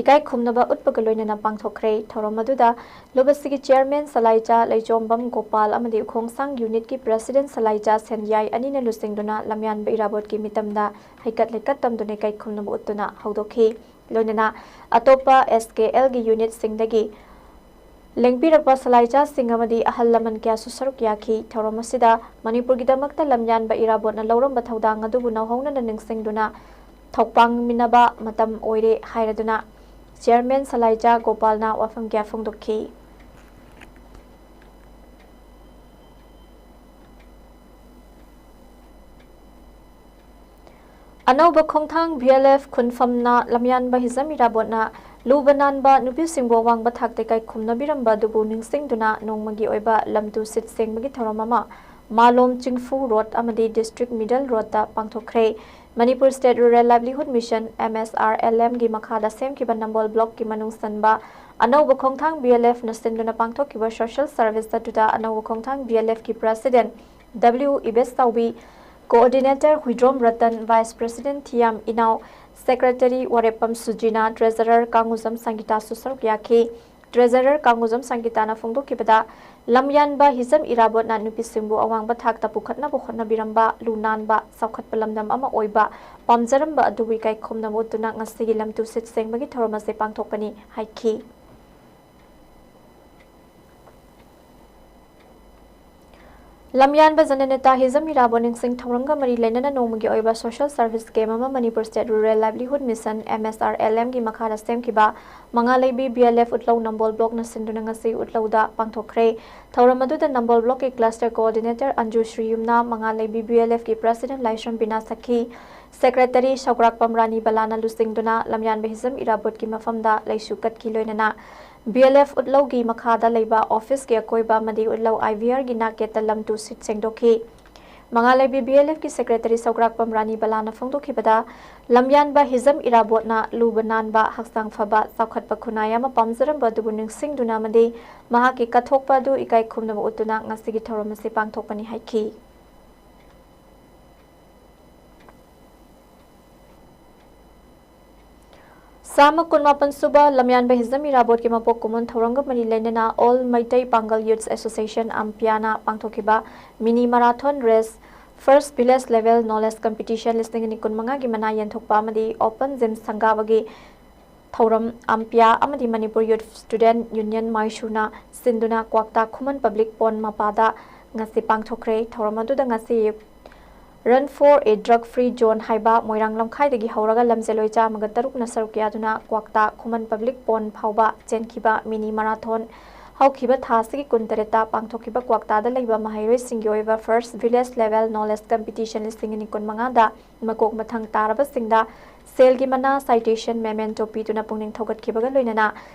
ꯏꯀꯥꯏ ꯈꯨꯝꯅꯕ ꯎꯠꯄꯒ ꯂꯣꯏꯅꯅ ꯄꯥꯡꯊꯣꯛꯈ꯭ꯔꯦ꯫ ꯊꯧꯔꯝ ꯑꯗꯨꯗ ꯂꯨꯞ ꯑꯁꯤꯒꯤ ꯆꯤꯌꯔꯃꯦꯟ ꯁꯂꯥꯏꯆꯥ ꯂꯩꯆꯣꯝꯕꯝ ꯒꯣꯄꯥꯜ ꯑꯃꯗꯤ ꯎꯈꯣꯡꯁꯥꯡ ꯌꯨꯅꯤꯠꯀꯤ ꯄ꯭ꯔꯦꯁꯤꯗꯦꯟ ꯁꯂꯥꯏꯆꯥ ꯁꯦꯟꯌꯥꯏ ꯑꯅꯤꯅ ꯂꯨꯆꯤꯡꯗꯨꯅ ꯂꯝꯌꯥꯟꯕ ꯏꯔꯥꯕꯣꯠꯀꯤ ꯃꯤꯇꯝꯗ ꯍꯩꯀꯠ ꯂꯩꯀꯠ ꯇꯝꯗꯨꯅ ꯏꯀꯥꯏ ꯈꯨꯝꯅꯕ ꯎꯠꯇꯨꯅ ꯍꯧꯗꯣꯛꯈꯤ꯫ ꯂꯣꯏꯅꯅ ꯑꯇꯣꯞꯄ ꯑꯦꯁ ꯀꯦ ꯑꯦꯜꯒꯤ ꯌꯨꯅꯤꯠꯁꯤꯡꯗꯒꯤ ꯂꯦꯡꯕꯤꯔꯛꯄ ꯁꯂꯥꯏꯆꯥꯁꯤꯡ ꯑꯃꯗꯤ ꯑꯍꯜ ꯂꯃꯟ ꯀꯌꯥꯁꯨ ꯁꯔꯨꯛ ꯌꯥꯈꯤ꯫ ꯊꯧꯔꯝ ꯑꯁꯤꯗ ꯃꯅꯤꯄꯨꯔꯒꯤꯗꯃꯛꯇ ꯂꯝꯌꯥꯟꯕ ꯏꯔꯥꯕꯣꯠꯅ ꯂꯧꯔꯝꯕ ꯊꯧꯗꯥꯡ ꯑꯗꯨꯕꯨ ꯅꯧꯍꯧꯅꯅ ꯅꯤꯡꯁꯤꯡꯗꯨꯅ ꯊꯧꯄꯥꯡꯃꯤꯟꯅꯕ ꯃꯇꯝ ꯑꯣꯏꯔꯦ ꯍꯥꯏꯔꯗꯨꯅ ꯆꯤꯌꯔꯃꯦꯟ ꯁꯂꯥꯏꯆꯥ ꯒꯣꯄꯥꯜꯅ ꯋꯥꯐꯝ ꯀꯌꯥ ꯐꯣꯡꯗꯣꯛꯈꯤ꯫ ꯑꯅꯧꯕ ꯈꯣꯡꯊꯥꯡ ꯚꯤ ꯑꯦꯜ ꯑꯦꯐ ꯈꯨꯟꯐꯝꯅ ꯂꯝꯌꯥꯟꯕ ꯍꯤꯖꯝ ꯏꯔꯥꯕꯣꯠꯅ ꯂꯨꯕ ꯅꯥꯟꯕ ꯅꯨꯄꯤꯁꯤꯡꯕꯨ ꯑꯋꯥꯡꯕ ꯊꯥꯛꯇ ꯏꯀꯥꯏ ꯈꯨꯝꯅꯕꯤꯔꯝꯕ ꯑꯗꯨꯕꯨ ꯅꯤꯡꯁꯤꯡꯗꯨꯅ ꯅꯣꯡꯃꯒꯤ ꯑꯣꯏꯕ ꯂꯝ ꯇꯨ ꯁꯤꯠ ꯁꯦꯡꯕꯒꯤ ꯊꯧꯔꯝ ꯑꯃ ꯃꯥꯂꯣꯝ ꯆꯤꯡꯐꯨ ꯔꯣꯗ ꯑꯃꯗꯤ ꯗꯤꯁꯇ꯭ꯔꯤꯛ ꯃꯤꯗꯜ ꯔꯣꯗꯇ ꯄꯥꯡꯊꯣꯛꯈ꯭ꯔꯦ꯫ Manipur state rural livelihood mission, M S R L ꯑꯦꯝꯒꯤ ꯃꯈꯥꯗ ꯁꯦꯝꯈꯤꯕ ꯅꯝꯕꯣꯜ ꯕ꯭ꯂꯣꯛꯀꯤ ꯃꯅꯨꯡ ꯆꯟꯕ ꯑꯅꯧꯕ ꯈꯣꯡꯊꯥꯡ ꯚꯤ ꯑꯦꯜ ꯑꯦꯐꯅ ꯁꯤꯟꯗꯨꯅ ꯄꯥꯡꯊꯣꯛꯈꯤꯕ ꯁꯣꯁꯤꯌꯦꯜ ꯁꯔꯚꯤꯁ ꯑꯗꯨꯗ ꯑꯅꯧꯕ ꯈꯣꯡꯊꯥꯡ ꯚꯤ ꯑꯦꯜ ꯑꯦꯐꯀꯤ president W Ibes Taobi, coordinator Huidrom Ratan, vice president Thiyam Inao, secretary ꯋꯥꯔꯦꯞꯄꯝ ꯁꯨꯖꯤꯅꯥ, ꯇ꯭ꯔꯦꯖꯔꯔ ꯀꯥꯡꯉꯨꯖꯝ ꯁꯪꯒꯤꯇꯥꯁꯨ ꯁꯔꯨꯛ ꯌꯥꯈꯤ꯫ ꯇ꯭ꯔꯦꯖꯔꯔ ꯀꯥꯡꯉꯨꯖꯝ ꯁꯪꯒꯤꯇꯥꯅ ꯐꯣꯡꯗꯣꯛꯈꯤꯕꯗ, ꯂꯝꯌꯥꯟꯕ ꯍꯤꯖꯝ ꯏꯔꯥꯕꯣꯠꯅ ꯅꯨꯄꯤꯁꯤꯡꯕꯨ ꯑꯋꯥꯡꯕ ꯊꯥꯛꯇ ꯄꯨꯈꯠꯅꯕ ꯍꯣꯠꯅꯕꯤꯔꯝꯕ, ꯂꯨ ꯅꯥꯟꯕ, ꯆꯥꯎꯈꯠꯄ ꯂꯝꯗꯝ ꯑꯃ ꯑꯣꯏꯕ ꯄꯥꯝꯖꯔꯝꯕ ꯑꯗꯨꯕꯨ ꯏꯀꯥꯏ ꯈꯨꯝꯅꯕ ꯎꯠꯇꯨꯅ ꯉꯁꯤꯒꯤ ꯂꯝ ꯇꯨ ꯁꯤꯠ ꯁꯦꯡꯕꯒꯤ ꯊꯧꯔꯝ ꯑꯁꯤ ꯄꯥꯡꯊꯣꯛꯄꯅꯤ ꯍꯥꯏꯈꯤ꯫ ꯂꯝꯌꯥꯟꯕ ꯖꯅꯅꯦꯇꯥ ꯍꯤꯖꯝ ꯏꯔꯥꯕꯣꯠ ꯅꯤꯡꯁꯤꯡ ꯊꯧꯔꯝꯒ ꯃꯔꯤ ꯂꯩꯅꯅ ꯅꯣꯡꯃꯒꯤ ꯑꯣꯏꯕ ꯁꯣꯁꯤꯌꯦꯜ ꯁꯔꯚꯤꯁ ꯀꯦꯝ ꯑꯃ Manipur state rural livelihood mission, M S R L ꯑꯦꯝꯒꯤ ꯃꯈꯥꯗ ꯁꯦꯝꯈꯤꯕ Mangaleibi V L F Utlou Nambol ꯕ꯭ꯂꯣꯛꯅ ꯁꯤꯟꯗꯨꯅ ꯉꯁꯤ ꯎꯠꯂꯧꯗ ꯄꯥꯡꯊꯣꯛꯈ꯭ꯔꯦ꯫ ꯊꯧꯔꯝ ꯑꯗꯨꯗ ꯅꯝꯕꯣꯜ ꯕ꯭ꯂꯣꯛꯀꯤ ꯀ꯭ꯂꯁꯇꯔ ꯀꯣꯑꯣꯔꯗꯤꯅꯦꯇꯔ ꯑꯟꯖꯨ ꯁ꯭ꯔꯤꯌꯨꯝꯅ, ꯃꯉꯥꯂꯩꯕꯤ ꯚꯤ ꯑꯦꯜ ꯑꯦꯐꯀꯤ ꯄ꯭ꯔꯦꯁꯤꯗꯦꯟꯠ ꯂꯥꯏꯁ꯭ꯔꯝ ꯕꯤꯅꯥ ꯁꯈꯤ, ꯁꯦꯀ꯭ꯔꯦꯇꯔꯤ ꯁꯧꯒ꯭ꯔꯥꯛꯄꯝ ꯔꯥꯅꯤ ꯕꯂꯥꯅ ꯂꯨꯆꯤꯡꯗꯨꯅ ꯂꯝꯌꯥꯟꯕ ꯍꯤꯖꯝ ꯏꯔꯥꯕꯣꯠꯀꯤ ꯃꯐꯝꯗ ꯂꯩꯁꯨ ꯀꯠꯈꯤ꯫ ꯂꯣꯏꯅꯅ ꯚꯤ ꯑꯦꯜ ꯑꯦꯐ ꯎꯠꯂꯧꯒꯤ ꯃꯈꯥꯗ ꯂꯩꯕ ꯑꯣꯐꯤꯁꯀꯤ ꯑꯀꯣꯏꯕ ꯑꯃꯗꯤ ꯎꯠꯂꯧ ꯑꯥꯏ ꯚꯤ ꯑꯥꯔꯒꯤ ꯅꯥꯛ ꯌꯦꯠꯇ ꯂꯝ ꯇꯨ ꯁꯤꯠ ꯁꯦꯡꯗꯣꯛꯈꯤ꯫ ꯃꯉꯥꯂꯩꯕꯤ B L F ꯀꯤ secretary ꯁꯧꯒ꯭ꯔꯥꯛꯄꯝ ꯔꯥꯅꯤ ꯕꯂꯥꯅ ꯐꯣꯡꯗꯣꯛꯈꯤꯕꯗ, ꯂꯝꯌꯥꯟꯕ ꯍꯤꯖꯝ ꯏꯔꯥꯕꯣꯠꯅ ꯂꯨꯕ ꯅꯥꯟꯕ, ꯍꯛꯆꯥꯡ ꯐꯕ, ꯆꯥꯎꯈꯠꯄ ꯈꯨꯟꯅꯥꯏ ꯑꯃ ꯄꯥꯝꯖꯔꯝꯕ ꯑꯗꯨꯕꯨ ꯅꯤꯡꯁꯤꯡꯗꯨꯅ ꯑꯃꯗꯤ ꯃꯍꯥꯛꯀꯤ ꯀꯠꯊꯣꯛꯄ ꯑꯗꯨ ꯏꯀꯥꯏ ꯈꯨꯝꯅꯕ ꯎꯠꯇꯨꯅ ꯉꯁꯤꯒꯤ ꯊꯧꯔꯝ ꯑꯁꯤ ꯄꯥꯡꯊꯣꯛꯄꯅꯤ ꯍꯥꯏꯈꯤ꯫ ꯆꯥꯝꯃ ꯀꯨꯟꯃꯥꯄꯟ ꯁꯨꯕ ꯂꯝꯌꯥꯟꯕ ꯍꯤꯖꯝ ꯏꯔꯥꯕꯣꯠꯀꯤ ꯃꯄꯣꯛ ꯀꯨꯝꯑꯣꯟ ꯊꯧꯔꯝꯒ ꯃꯔꯤ ꯂꯩꯅꯅ All Meitei Pangal Youths Association ꯑꯝꯄꯤꯌꯥꯅ ꯄꯥꯡꯊꯣꯛꯈꯤꯕ mini marathon race, first village level knowledge competition ꯂꯤꯁꯤꯡ ꯑꯅꯤ ꯀꯨꯟꯃꯉꯥꯒꯤ ꯃꯅꯥ ꯌꯦꯟꯊꯣꯛꯄ ꯑꯃꯗꯤ open gym ꯁꯪꯒꯥꯕꯒꯤ ꯊꯧꯔꯝ ꯑꯝꯄꯤꯌꯥ ꯑꯃꯗꯤ ꯃꯅꯤꯄꯨꯔ Youth Student Union ꯃꯥꯏꯁꯨꯅ ꯁꯤꯟꯗꯨꯅ ꯀ꯭ꯋꯥꯛꯇꯥ ꯈꯨꯃꯟ public pond ꯃꯄꯥꯗ ꯉꯁꯤ ꯄꯥꯡꯊꯣꯛꯈ꯭ꯔꯦ꯫ ꯊꯧꯔꯝ ꯑꯗꯨꯗ ꯉꯁꯤ Run for a Drug Free Zone ꯍꯥꯏꯕ ꯃꯣꯏꯔꯥꯡ ꯂꯝꯈꯥꯏꯗꯒꯤ ꯍꯧꯔꯒ ꯂꯝꯖꯦꯜꯂꯣꯏ ꯆꯥꯝꯃꯒ ꯇꯔꯨꯛꯅ ꯁꯔꯨꯛ ꯌꯥꯗꯨꯅ ꯀ꯭ꯋꯥꯛꯇꯥ ꯈꯨꯃꯟ public pond ꯐꯥꯎꯕ ꯆꯦꯟꯈꯤꯕ mini marathon ꯍꯧꯈꯤꯕ ꯊꯥ ꯑꯁꯤꯒꯤ ꯀꯨꯟꯇꯔꯦꯠꯇ ꯄꯥꯡꯊꯣꯛꯈꯤꯕ ꯀ꯭ꯋꯥꯛꯇꯥꯗ ꯂꯩꯕ ꯃꯍꯩꯔꯣꯏꯁꯤꯡꯒꯤ ꯑꯣꯏꯕ first village level knowledge competition ꯂꯤꯁꯤꯡ ꯑꯅꯤ ꯀꯨꯟꯃꯉꯥꯗ ꯃꯀꯣꯛ ꯃꯊꯪ ꯇꯥꯔꯕꯁꯤꯡꯗ ꯁꯦꯜꯒꯤ ꯃꯅꯥ, citation memento ꯄꯤꯗꯨꯅ ꯄꯨꯛꯅꯤꯡ ꯊꯧꯒꯠꯈꯤꯕꯒ ꯂꯣꯏꯅꯅ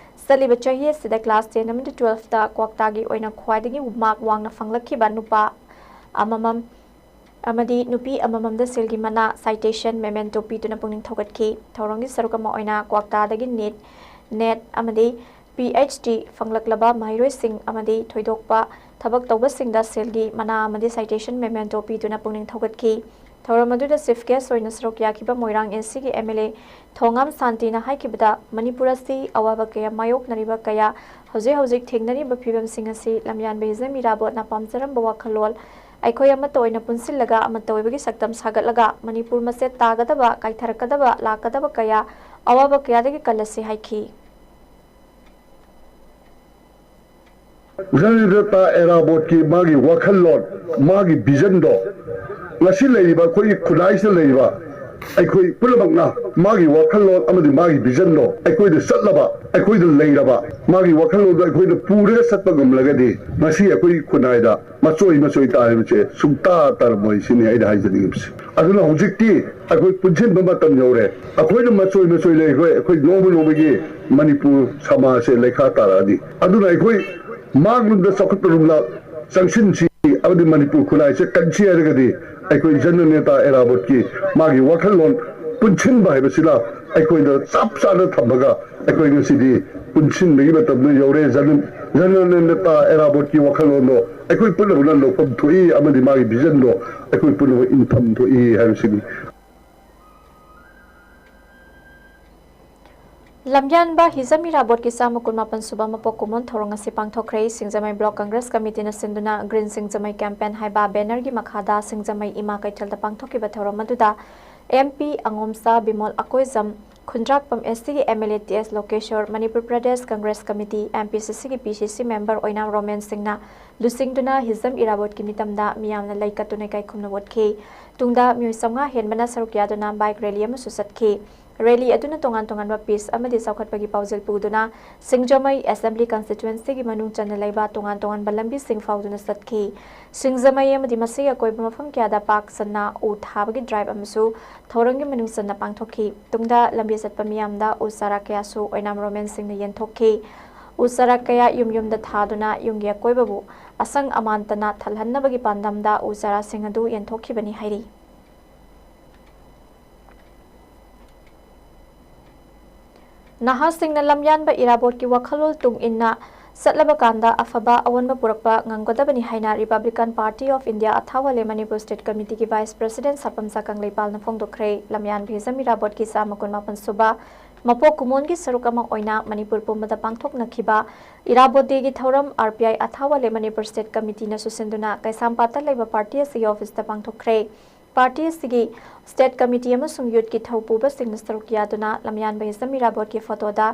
ꯆꯠꯂꯤꯕ ꯆꯍꯤ ꯑꯁꯤꯗ class ten ꯑꯃꯗꯤ twelveꯇ ꯀ꯭ꯋꯥꯛꯇꯥꯒꯤ ꯑꯣꯏꯅ ꯈ꯭ꯋꯥꯏꯗꯒꯤ mark ꯋꯥꯡꯅ ꯐꯪꯂꯛꯈꯤꯕ ꯅꯨꯄꯥ ꯑꯃꯃꯝ ꯑꯃꯗꯤ ꯅꯨꯄꯤ ꯑꯃꯃꯝꯗ ꯁꯦꯜꯒꯤ ꯃꯅꯥ, citation memento ꯄꯤꯗꯨꯅ ꯄꯨꯛꯅꯤꯡ ꯊꯧꯒꯠꯈꯤ꯫ ꯊꯧꯔꯝꯒꯤ ꯁꯔꯨꯛ ꯑꯃ ꯑꯣꯏꯅ ꯀ꯭ꯋꯥꯛꯇꯥꯗꯒꯤ NEET, NET ꯑꯃꯗꯤ PhD ꯐꯪꯂꯛꯂꯕ ꯃꯍꯩꯔꯣꯏꯁꯤꯡ ꯑꯃꯗꯤ ꯊꯣꯏꯗꯣꯛꯄ ꯊꯕꯛ ꯇꯧꯕꯁꯤꯡꯗ ꯁꯦꯜꯒꯤ ꯃꯅꯥ ꯑꯃꯗꯤ citation memento ꯄꯤꯗꯨꯅ ꯄꯨꯛꯅꯤꯡ ꯊꯧꯒꯠꯈꯤ꯫ ꯊꯧꯔꯝ ꯑꯗꯨꯗ chief guest ꯑꯣꯏꯅ ꯁꯔꯨꯛ ꯌꯥꯈꯤꯕ ꯃꯣꯏꯔꯥꯡ ACꯒꯤ MLA ꯊꯣꯉꯥꯝ ꯁꯥꯟꯇꯤꯅ ꯍꯥꯏꯈꯤꯕꯗ, ꯃꯅꯤꯄꯨꯔ ꯑꯁꯤ ꯑꯋꯥꯕ ꯀꯌꯥ ꯃꯥꯌꯣꯛꯅꯔꯤꯕ ꯀꯌꯥ, ꯍꯧꯖꯤꯛ ꯍꯧꯖꯤꯛ ꯊꯦꯡꯅꯔꯤꯕ ꯐꯤꯕꯝꯁꯤꯡ ꯑꯁꯤ ꯂꯝꯌꯥꯟꯕ ꯍꯤꯖꯝ ꯏꯔꯥꯕꯣꯠꯅ ꯄꯥꯝꯖꯔꯝꯕ ꯋꯥꯈꯜꯂꯣꯟ, ꯑꯩꯈꯣꯏ ꯑꯃꯠꯇ ꯑꯣꯏꯅ ꯄꯨꯟꯁꯤꯜꯂꯒ ꯑꯃꯠꯇ ꯑꯣꯏꯕꯒꯤ ꯁꯛꯇꯝ ꯁꯥꯒꯠꯂꯒ ꯃꯅꯤꯄꯨꯔ ꯃꯆꯦꯠ ꯇꯥꯒꯗꯕ, ꯀꯥꯏꯊꯔꯛꯀꯗꯕ, ꯂꯥꯛꯀꯗꯕ ꯀꯌꯥ, ꯑꯋꯥꯕ ꯀꯌꯥꯗꯒꯤ ꯀꯜꯂꯁꯤ ꯍꯥꯏꯈꯤ꯫ ꯖꯅꯤꯗ꯭ꯔꯇꯥ ꯑꯦꯔꯥꯕꯣꯠꯀꯤ ꯃꯥꯒꯤ ꯋꯥꯈꯜꯂꯣꯟ, ꯃꯥꯒꯤ visionꯗꯣ ꯉꯁꯤ ꯂꯩꯔꯤꯕ ꯑꯩꯈꯣꯏꯒꯤ ꯈꯨꯟꯅꯥꯏꯁꯤꯗ ꯂꯩꯔꯤꯕ ꯑꯩꯈꯣꯏ ꯄꯨꯝꯅꯃꯛꯅ ꯃꯥꯒꯤ ꯋꯥꯈꯜꯂꯣꯟ ꯑꯃꯗꯤ ꯃꯥꯒꯤ visionꯗꯣ ꯑꯩꯈꯣꯏꯗ ꯆꯠꯂꯕ, ꯑꯩꯈꯣꯏꯗ ꯂꯩꯔꯕ, ꯃꯥꯒꯤ ꯋꯥꯈꯜꯂꯣꯟꯗꯣ ꯑꯩꯈꯣꯏꯅ ꯄꯨꯔꯒ ꯆꯠꯄ ꯉꯝꯂꯒꯗꯤ ꯉꯁꯤ ꯑꯩꯈꯣꯏ ꯈꯨꯟꯅꯥꯏꯗ ꯃꯆꯣꯏ ꯃꯆꯣꯏ ꯇꯥꯔꯤꯕꯁꯦ ꯁꯨꯡꯇꯥ ꯇꯥꯔꯝꯃꯣꯏ ꯁꯤꯅꯤ ꯑꯩꯅ ꯍꯥꯏꯖꯅꯤꯡꯉꯤꯕꯁꯦ꯫ ꯑꯗꯨꯅ ꯍꯧꯖꯤꯛꯇꯤ ꯑꯩꯈꯣꯏ ꯄꯨꯟꯁꯤꯟꯕ ꯃꯇꯝ ꯌꯧꯔꯦ꯫ ꯑꯩꯈꯣꯏꯅ ꯃꯆꯣꯏ ꯃꯆꯣꯏ ꯂꯩꯈ꯭ꯔꯦ꯫ ꯑꯩꯈꯣꯏ ꯅꯣꯡꯃ ꯅꯣꯡꯃꯒꯤ ꯃꯅꯤꯄꯨꯔ ꯁꯃꯥꯖꯁꯦ ꯂꯩꯈꯥ ꯇꯥꯔꯛꯑꯅꯤ꯫ ꯑꯗꯨꯅ ꯑꯩꯈꯣꯏ ꯃꯥꯡꯂꯣꯝꯗ ꯆꯥꯎꯈꯠꯄꯔꯣꯝꯗ ꯆꯪꯁꯤꯟꯁꯤ꯫ ꯑꯃꯗꯤ ꯃꯅꯤꯄꯨꯔ ꯈꯨꯟꯅꯥꯏꯁꯦ ꯀꯟꯁꯤ ꯍꯥꯏꯔꯒꯗꯤ ꯑꯩꯈꯣꯏ ꯖꯅꯅꯦꯇꯥ ꯏꯔꯥꯕꯣꯠꯀꯤ ꯃꯥꯒꯤ ꯋꯥꯈꯜꯂꯣꯟ ꯄꯨꯟꯁꯤꯟꯕ ꯍꯥꯏꯕꯁꯤꯅ ꯑꯩꯈꯣꯏꯅ ꯆꯞ ꯆꯥꯅ ꯊꯝꯃꯒ ꯑꯩꯈꯣꯏ ꯉꯁꯤꯗꯤ ꯄꯨꯟꯁꯤꯟꯕꯒꯤ ꯃꯇꯝꯗ ꯌꯧꯔꯦ꯫ ꯖꯅ-, ꯖꯅꯅꯦꯇꯥ ꯏꯔꯥꯕꯣꯠꯀꯤ ꯋꯥꯈꯜꯂꯣꯟꯗꯣ ꯑꯩꯈꯣꯏ ꯄꯨꯝꯅꯃꯛꯅ ꯂꯧꯐꯝ ꯊꯣꯛꯏ ꯑꯃꯗꯤ ꯃꯥꯒꯤ ꯚꯤꯖꯟꯗꯣ ꯑꯩꯈꯣꯏ ꯄꯨꯝꯅꯃꯛ ꯏꯟꯐꯝ ꯊꯣꯛꯏ ꯍꯥꯏꯕꯁꯤꯅꯤ꯫ ꯂꯝꯌꯥꯟꯕ ꯍꯤꯖꯝ ꯏꯔꯥꯕꯣꯠꯀꯤ ꯆꯥꯝꯃ ꯀꯨꯟꯃꯥꯄꯟ ꯁꯨꯕ ꯃꯄꯣꯛ ꯀꯨꯝꯑꯣꯟ ꯊꯧꯔꯝ ꯉꯁꯤ ꯄꯥꯡꯊꯣꯛꯈ꯭ꯔꯦ꯫ ꯁꯤꯡꯖꯃꯩ ꯕ꯭ꯂꯣꯛ ꯀꯪꯒ꯭ꯔꯦꯁ ꯀꯃꯤꯇꯤꯅ ꯁꯤꯟꯗꯨꯅ ꯒ꯭ꯔꯤꯟ ꯁꯤꯡꯖꯃꯩ ꯀꯦꯝꯄꯦꯟ ꯍꯥꯏꯕ ꯕꯦꯅꯔꯒꯤ ꯃꯈꯥꯗ ꯁꯤꯡꯖꯃꯩ ꯏꯃꯥ ꯀꯩꯊꯦꯜꯗ ꯄꯥꯡꯊꯣꯛꯈꯤꯕ ꯊꯧꯔꯝ ꯑꯗꯨꯗ ꯑꯦꯝ ꯄꯤ ꯑꯉꯣꯝꯆꯥ ꯕꯤꯃꯣꯜ ꯑꯀꯣꯏꯖꯝ, ꯈꯨꯟꯗ꯭ꯔꯥꯛꯄꯝ ꯑꯦꯁ ꯇꯤꯒꯤ M L A T S Lokeshor, Manipur Pradesh Congress committee, M P C ꯁꯤꯒꯤ ꯄꯤ ꯁꯤ ꯁꯤ ꯃꯦꯝꯕꯔ ꯑꯣꯏꯅꯥꯝ ꯔꯣꯃꯦꯟ ꯁꯤꯡꯅ ꯂꯨꯆꯤꯡꯗꯨꯅ ꯍꯤꯖꯝ ꯏꯔꯥꯕꯣꯠꯀꯤ ꯃꯤꯇꯝꯗ ꯃꯤꯌꯥꯝꯅ ꯂꯩ ꯀꯠꯇꯨꯅ ꯏꯀꯥꯏ ꯈꯨꯝꯅꯕ ꯎꯠꯈꯤ꯫ ꯇꯨꯡꯗ ꯃꯤꯑꯣꯏ ꯆꯥꯝꯃꯉꯥ ꯍꯦꯟꯕꯅ ꯁꯔꯨꯛ ꯌꯥꯗꯨꯅ ꯕꯥꯏꯛ ꯔꯦꯂꯤ ꯑꯃꯁꯨ ꯆꯠꯈꯤ꯫ ꯔꯦꯂꯤ ꯑꯗꯨꯅ ꯇꯣꯉꯥꯟ ꯇꯣꯉꯥꯟꯕ ꯄꯤꯁ ꯑꯃꯗꯤ ꯆꯥꯎꯈꯠꯄꯒꯤ ꯄꯥꯎꯖꯦꯜ ꯄꯨꯗꯨꯅ ꯁꯤꯡꯖꯃꯩ ꯑꯦꯁꯦꯝꯕ꯭ꯂꯤ ꯀꯟꯁꯇꯤꯇ꯭ꯋꯦꯟꯁꯤꯒꯤ ꯃꯅꯨꯡ ꯆꯟꯅ ꯂꯩꯕ ꯇꯣꯉꯥꯟ ꯇꯣꯉꯥꯟꯕ ꯂꯝꯕꯤꯁꯤꯡ ꯐꯥꯎꯗꯨꯅ ꯆꯠꯈꯤ꯫ ꯁꯤꯡꯖꯃꯩ ꯑꯃꯗꯤ ꯃꯁꯤꯒꯤ ꯑꯀꯣꯏꯕ ꯃꯐꯝ ꯀꯌꯥꯗ ꯄꯥꯛ ꯁꯟꯅ ꯎ ꯊꯥꯕꯒꯤ ꯗ꯭ꯔꯥꯏꯚ ꯑꯃꯁꯨ ꯊꯧꯔꯝꯒꯤ ꯃꯅꯨꯡ ꯆꯟꯅ ꯄꯥꯡꯊꯣꯛꯈꯤ꯫ ꯇꯨꯡꯗ ꯂꯝꯕꯤ ꯆꯠꯄ ꯃꯤꯌꯥꯝꯗ ꯎ ꯆꯥꯔꯥ ꯀꯌꯥꯁꯨ ꯑꯣꯏꯅꯥꯝ ꯔꯣꯃꯦꯟ ꯁꯤꯡꯅ ꯌꯦꯟꯊꯣꯛꯈꯤ꯫ ꯎ ꯆꯥꯔꯥ ꯀꯌꯥ ꯌꯨꯝ ꯌꯨꯝꯗ ꯊꯥꯗꯨꯅ ꯌꯨꯝꯒꯤ ꯑꯀꯣꯏꯕꯕꯨ ꯑꯁꯪ ꯑꯃꯥꯟꯇꯅ ꯊꯜꯍꯟꯅꯕꯒꯤ ꯄꯥꯟꯗꯝꯗ ꯎ ꯆꯥꯔꯥꯁꯤꯡ ꯑꯗꯨ ꯌꯦꯟꯊꯣꯛꯈꯤꯕꯅꯤ ꯍꯥꯏꯔꯤ꯫ ꯅꯍꯥꯁꯤꯡꯅ ꯂꯝꯌꯥꯟꯕ ꯏꯔꯥꯕꯣꯠꯀꯤ ꯋꯥꯈꯜꯂꯣꯟ ꯇꯨꯡ ꯏꯟꯅ ꯆꯠꯂꯕ ꯀꯥꯟꯗ ꯑꯐꯕ ꯑꯑꯣꯟꯕ ꯄꯨꯔꯛꯄ ꯉꯝꯒꯗꯕꯅꯤ ꯍꯥꯏꯅ Republican Party of India Athawale Manipur state ꯀꯃꯤꯇꯤꯒꯤ ꯚꯥꯏꯁ ꯄ꯭ꯔꯁꯤꯗꯦꯟ ꯁꯥꯄꯝꯆꯥ ꯀꯪꯂꯩꯄꯥꯜꯅ ꯐꯣꯡꯗꯣꯛꯈ꯭ꯔꯦ꯫ ꯂꯝꯌꯥꯟꯕ ꯍꯤꯖꯝ ꯏꯔꯥꯕꯣꯠꯀꯤ ꯆꯥꯝꯃ ꯀꯨꯟꯃꯥꯄꯟ ꯁꯨꯕ ꯃꯄꯣꯛ ꯀꯨꯝꯑꯣꯟꯒꯤ ꯁꯔꯨꯛ ꯑꯃ ꯑꯣꯏꯅ ꯃꯅꯤꯄꯨꯔ ꯄꯨꯝꯕꯗ ꯄꯥꯡꯊꯣꯛꯅꯈꯤꯕ ꯏꯔꯥꯕꯣꯠ ꯗꯦꯒꯤ ꯊꯧꯔꯝ ꯑꯥꯔ ꯄꯤ ꯑꯥꯏ ꯑꯊꯥꯋꯥꯂꯦ ꯃꯅꯤꯄꯨꯔ ꯁ꯭ꯇꯦꯠ ꯀꯃꯤꯇꯤꯅꯁꯨ ꯁꯤꯟꯗꯨꯅ ꯀꯩꯁꯥꯝꯄꯥꯠꯇ ꯂꯩꯕ ꯄꯥꯔꯇꯤ ꯑꯁꯤꯒꯤ ꯑꯣꯐꯤꯁꯇ ꯄꯥꯡꯊꯣꯛꯈ꯭ꯔꯦ꯫ ꯄꯥꯔꯇꯤ ꯑꯁꯤꯒꯤ ꯁ꯭ꯇꯦꯠ ꯀꯃꯤꯇꯤ ꯑꯃꯁꯨꯡ ꯌꯨꯠꯀꯤ ꯊꯧꯄꯨꯕꯁꯤꯡꯅ ꯁꯔꯨꯛ ꯌꯥꯗꯨꯅ ꯂꯝꯌꯥꯟꯕ ꯍꯤꯖꯝ ꯏꯔꯥꯕꯣꯠꯀꯤ ꯐꯣꯇꯣꯗ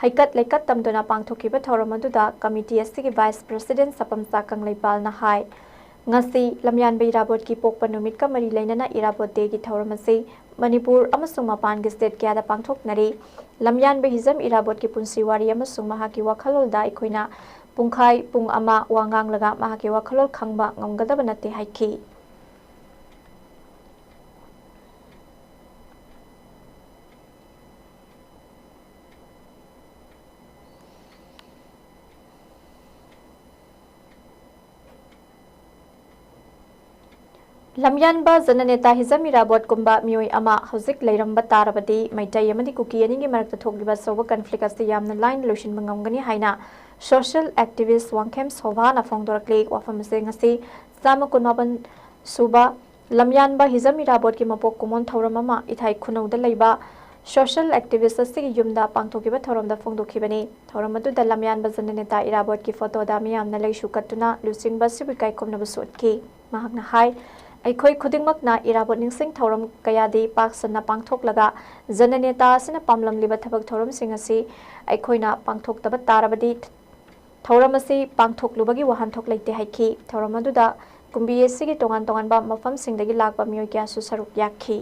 ꯍꯩꯀꯠ ꯂꯩꯀꯠ ꯇꯝꯗꯨꯅ ꯄꯥꯡꯊꯣꯛꯈꯤꯕ ꯊꯧꯔꯝ ꯑꯗꯨꯗ ꯀꯃꯤꯇꯤ ꯑꯁꯤꯒꯤ ꯚꯥꯏꯁ ꯄ꯭ꯔꯁꯤꯗꯦꯟ ꯁꯥꯄꯝꯆꯥ ꯀꯪꯂꯩꯄꯥꯜꯅ ꯍꯥꯏ, ꯉꯁꯤ ꯂꯝꯌꯥꯟꯕ ꯏꯔꯥꯕꯣꯠꯀꯤ ꯄꯣꯛꯄ ꯅꯨꯃꯤꯠꯀ ꯃꯔꯤ ꯂꯩꯅꯅ ꯏꯔꯥꯕꯣꯠ ꯗꯦꯒꯤ ꯊꯧꯔꯝ ꯑꯁꯤ ꯃꯅꯤꯄꯨꯔ ꯑꯃꯁꯨꯡ ꯃꯄꯥꯟꯒꯤ ꯁ꯭ꯇꯦꯠ ꯀꯌꯥꯗ ꯄꯥꯡꯊꯣꯛꯅꯔꯤ꯫ ꯂꯝꯌꯥꯟꯕ ꯍꯤꯖꯝ ꯏꯔꯥꯕꯣꯠꯀꯤ ꯄꯨꯟꯁꯤ ꯋꯥꯔꯤ ꯑꯃꯁꯨꯡ ꯃꯍꯥꯛꯀꯤ ꯋꯥꯈꯜꯂꯣꯟꯗ ꯑꯩꯈꯣꯏꯅ ꯄꯨꯡꯈꯥꯏ ꯄꯨꯡ ꯑꯃ ꯋꯥ ꯉꯥꯡꯂꯒ ꯃꯍꯥꯛꯀꯤ ꯋꯥꯈꯜꯂꯣꯟ ꯈꯪꯕ ꯉꯝꯒꯗꯕ ꯅꯠꯇꯦ ꯍꯥꯏꯈꯤ꯫ ꯂꯝꯌꯥꯟꯕ ꯖꯅꯅꯦꯇꯥ ꯍꯤꯖꯝ ꯏꯔꯥꯕꯣꯠꯀꯨꯝꯕ ꯃꯤꯑꯣꯏ ꯑꯃ ꯍꯧꯖꯤꯛ ꯂꯩꯔꯝꯕ ꯇꯥꯔꯕꯗꯤ ꯃꯩꯇꯩ ꯑꯃꯗꯤ ꯀꯨꯀꯤ ꯑꯅꯤꯒꯤ ꯃꯔꯛꯇ ꯊꯣꯛꯂꯤꯕ ꯑꯆꯧꯕ ꯀꯟꯐ꯭ꯂꯤꯛ ꯑꯁꯤ ꯌꯥꯝꯅ ꯂꯥꯏꯅ ꯂꯣꯏꯁꯤꯟꯕ ꯉꯝꯒꯅꯤ ꯍꯥꯏꯅ ꯁꯣꯁꯤꯌꯦꯜ ꯑꯦꯛꯇꯤꯚꯤꯁ ꯋꯥꯡꯈꯦꯝ ꯁꯣꯚꯥꯅ ꯐꯣꯡꯗꯣꯔꯛꯂꯤ꯫ ꯋꯥꯐꯝ ꯑꯁꯤ ꯉꯁꯤ ꯆꯥꯝꯃ ꯀꯨꯟꯃꯥꯄꯟ ꯁꯨꯕ ꯂꯝꯌꯥꯟꯕ ꯍꯤꯖꯝ ꯏꯔꯥꯕꯣꯠꯀꯤ ꯃꯄꯣꯛ ꯀꯨꯝꯑꯣꯟ ꯊꯧꯔꯝ ꯑꯃ ꯏꯊꯥꯏ ꯈꯨꯅꯧꯗ ꯂꯩꯕ ꯁꯣꯁꯤꯌꯦꯜ ꯑꯦꯛꯇꯤꯚꯤꯁ ꯑꯁꯤꯒꯤ ꯌꯨꯝꯗ ꯄꯥꯡꯊꯣꯛꯈꯤꯕ ꯊꯧꯔꯝꯗ ꯐꯣꯡꯗꯣꯛꯈꯤꯕꯅꯤ꯫ ꯊꯧꯔꯝ ꯑꯗꯨꯗ ꯂꯝꯌꯥꯟꯕ ꯖꯅꯅꯦꯇꯥ ꯏꯔꯥꯕꯣꯠꯀꯤ ꯐꯣꯇꯣꯗ ꯃꯤꯌꯥꯝꯅ ꯂꯩꯁꯨ ꯀꯠꯇꯨꯅ ꯂꯨꯆꯤꯡꯕ ꯑꯁꯤꯕꯨ ꯏꯀꯥꯏ ꯈꯨꯝꯅꯕꯁꯨ ꯎꯠꯈꯤ꯫ ꯃꯍꯥꯛꯅ ꯍꯥꯏ, ꯑꯩꯈꯣꯏ ꯈꯨꯗꯤꯡꯃꯛꯅ ꯏꯔꯥꯕꯣꯠ ꯅꯤꯡꯁꯤꯡ ꯊꯧꯔꯝ ꯀꯌꯥꯗꯤ ꯄꯥꯛ ꯁꯟꯅ ꯄꯥꯡꯊꯣꯛꯂꯒ ꯖꯅꯅꯦꯇꯥ ꯑꯁꯤꯅ ꯄꯥꯝꯂꯝꯂꯤꯕ ꯊꯕꯛ ꯊꯧꯔꯝꯁꯤꯡ ꯑꯁꯤ ꯑꯩꯈꯣꯏꯅ ꯄꯥꯡꯊꯣꯛꯇꯕ ꯇꯥꯔꯕꯗꯤ ꯊꯧꯔꯝ ꯑꯁꯤ ꯄꯥꯡꯊꯣꯛꯂꯨꯕꯒꯤ ꯋꯥꯍꯟꯊꯣꯛ ꯂꯩꯇꯦ ꯍꯥꯏꯈꯤ꯫ ꯊꯧꯔꯝ ꯑꯗꯨꯗ ꯀꯨꯝꯕꯤ ꯑꯁꯤꯒꯤ ꯇꯣꯉꯥꯟ ꯇꯣꯉꯥꯟꯕ ꯃꯐꯝꯁꯤꯡꯗꯒꯤ ꯂꯥꯛꯄ ꯃꯤꯑꯣꯏ ꯀꯌꯥꯁꯨ ꯁꯔꯨꯛ ꯌꯥꯈꯤ꯫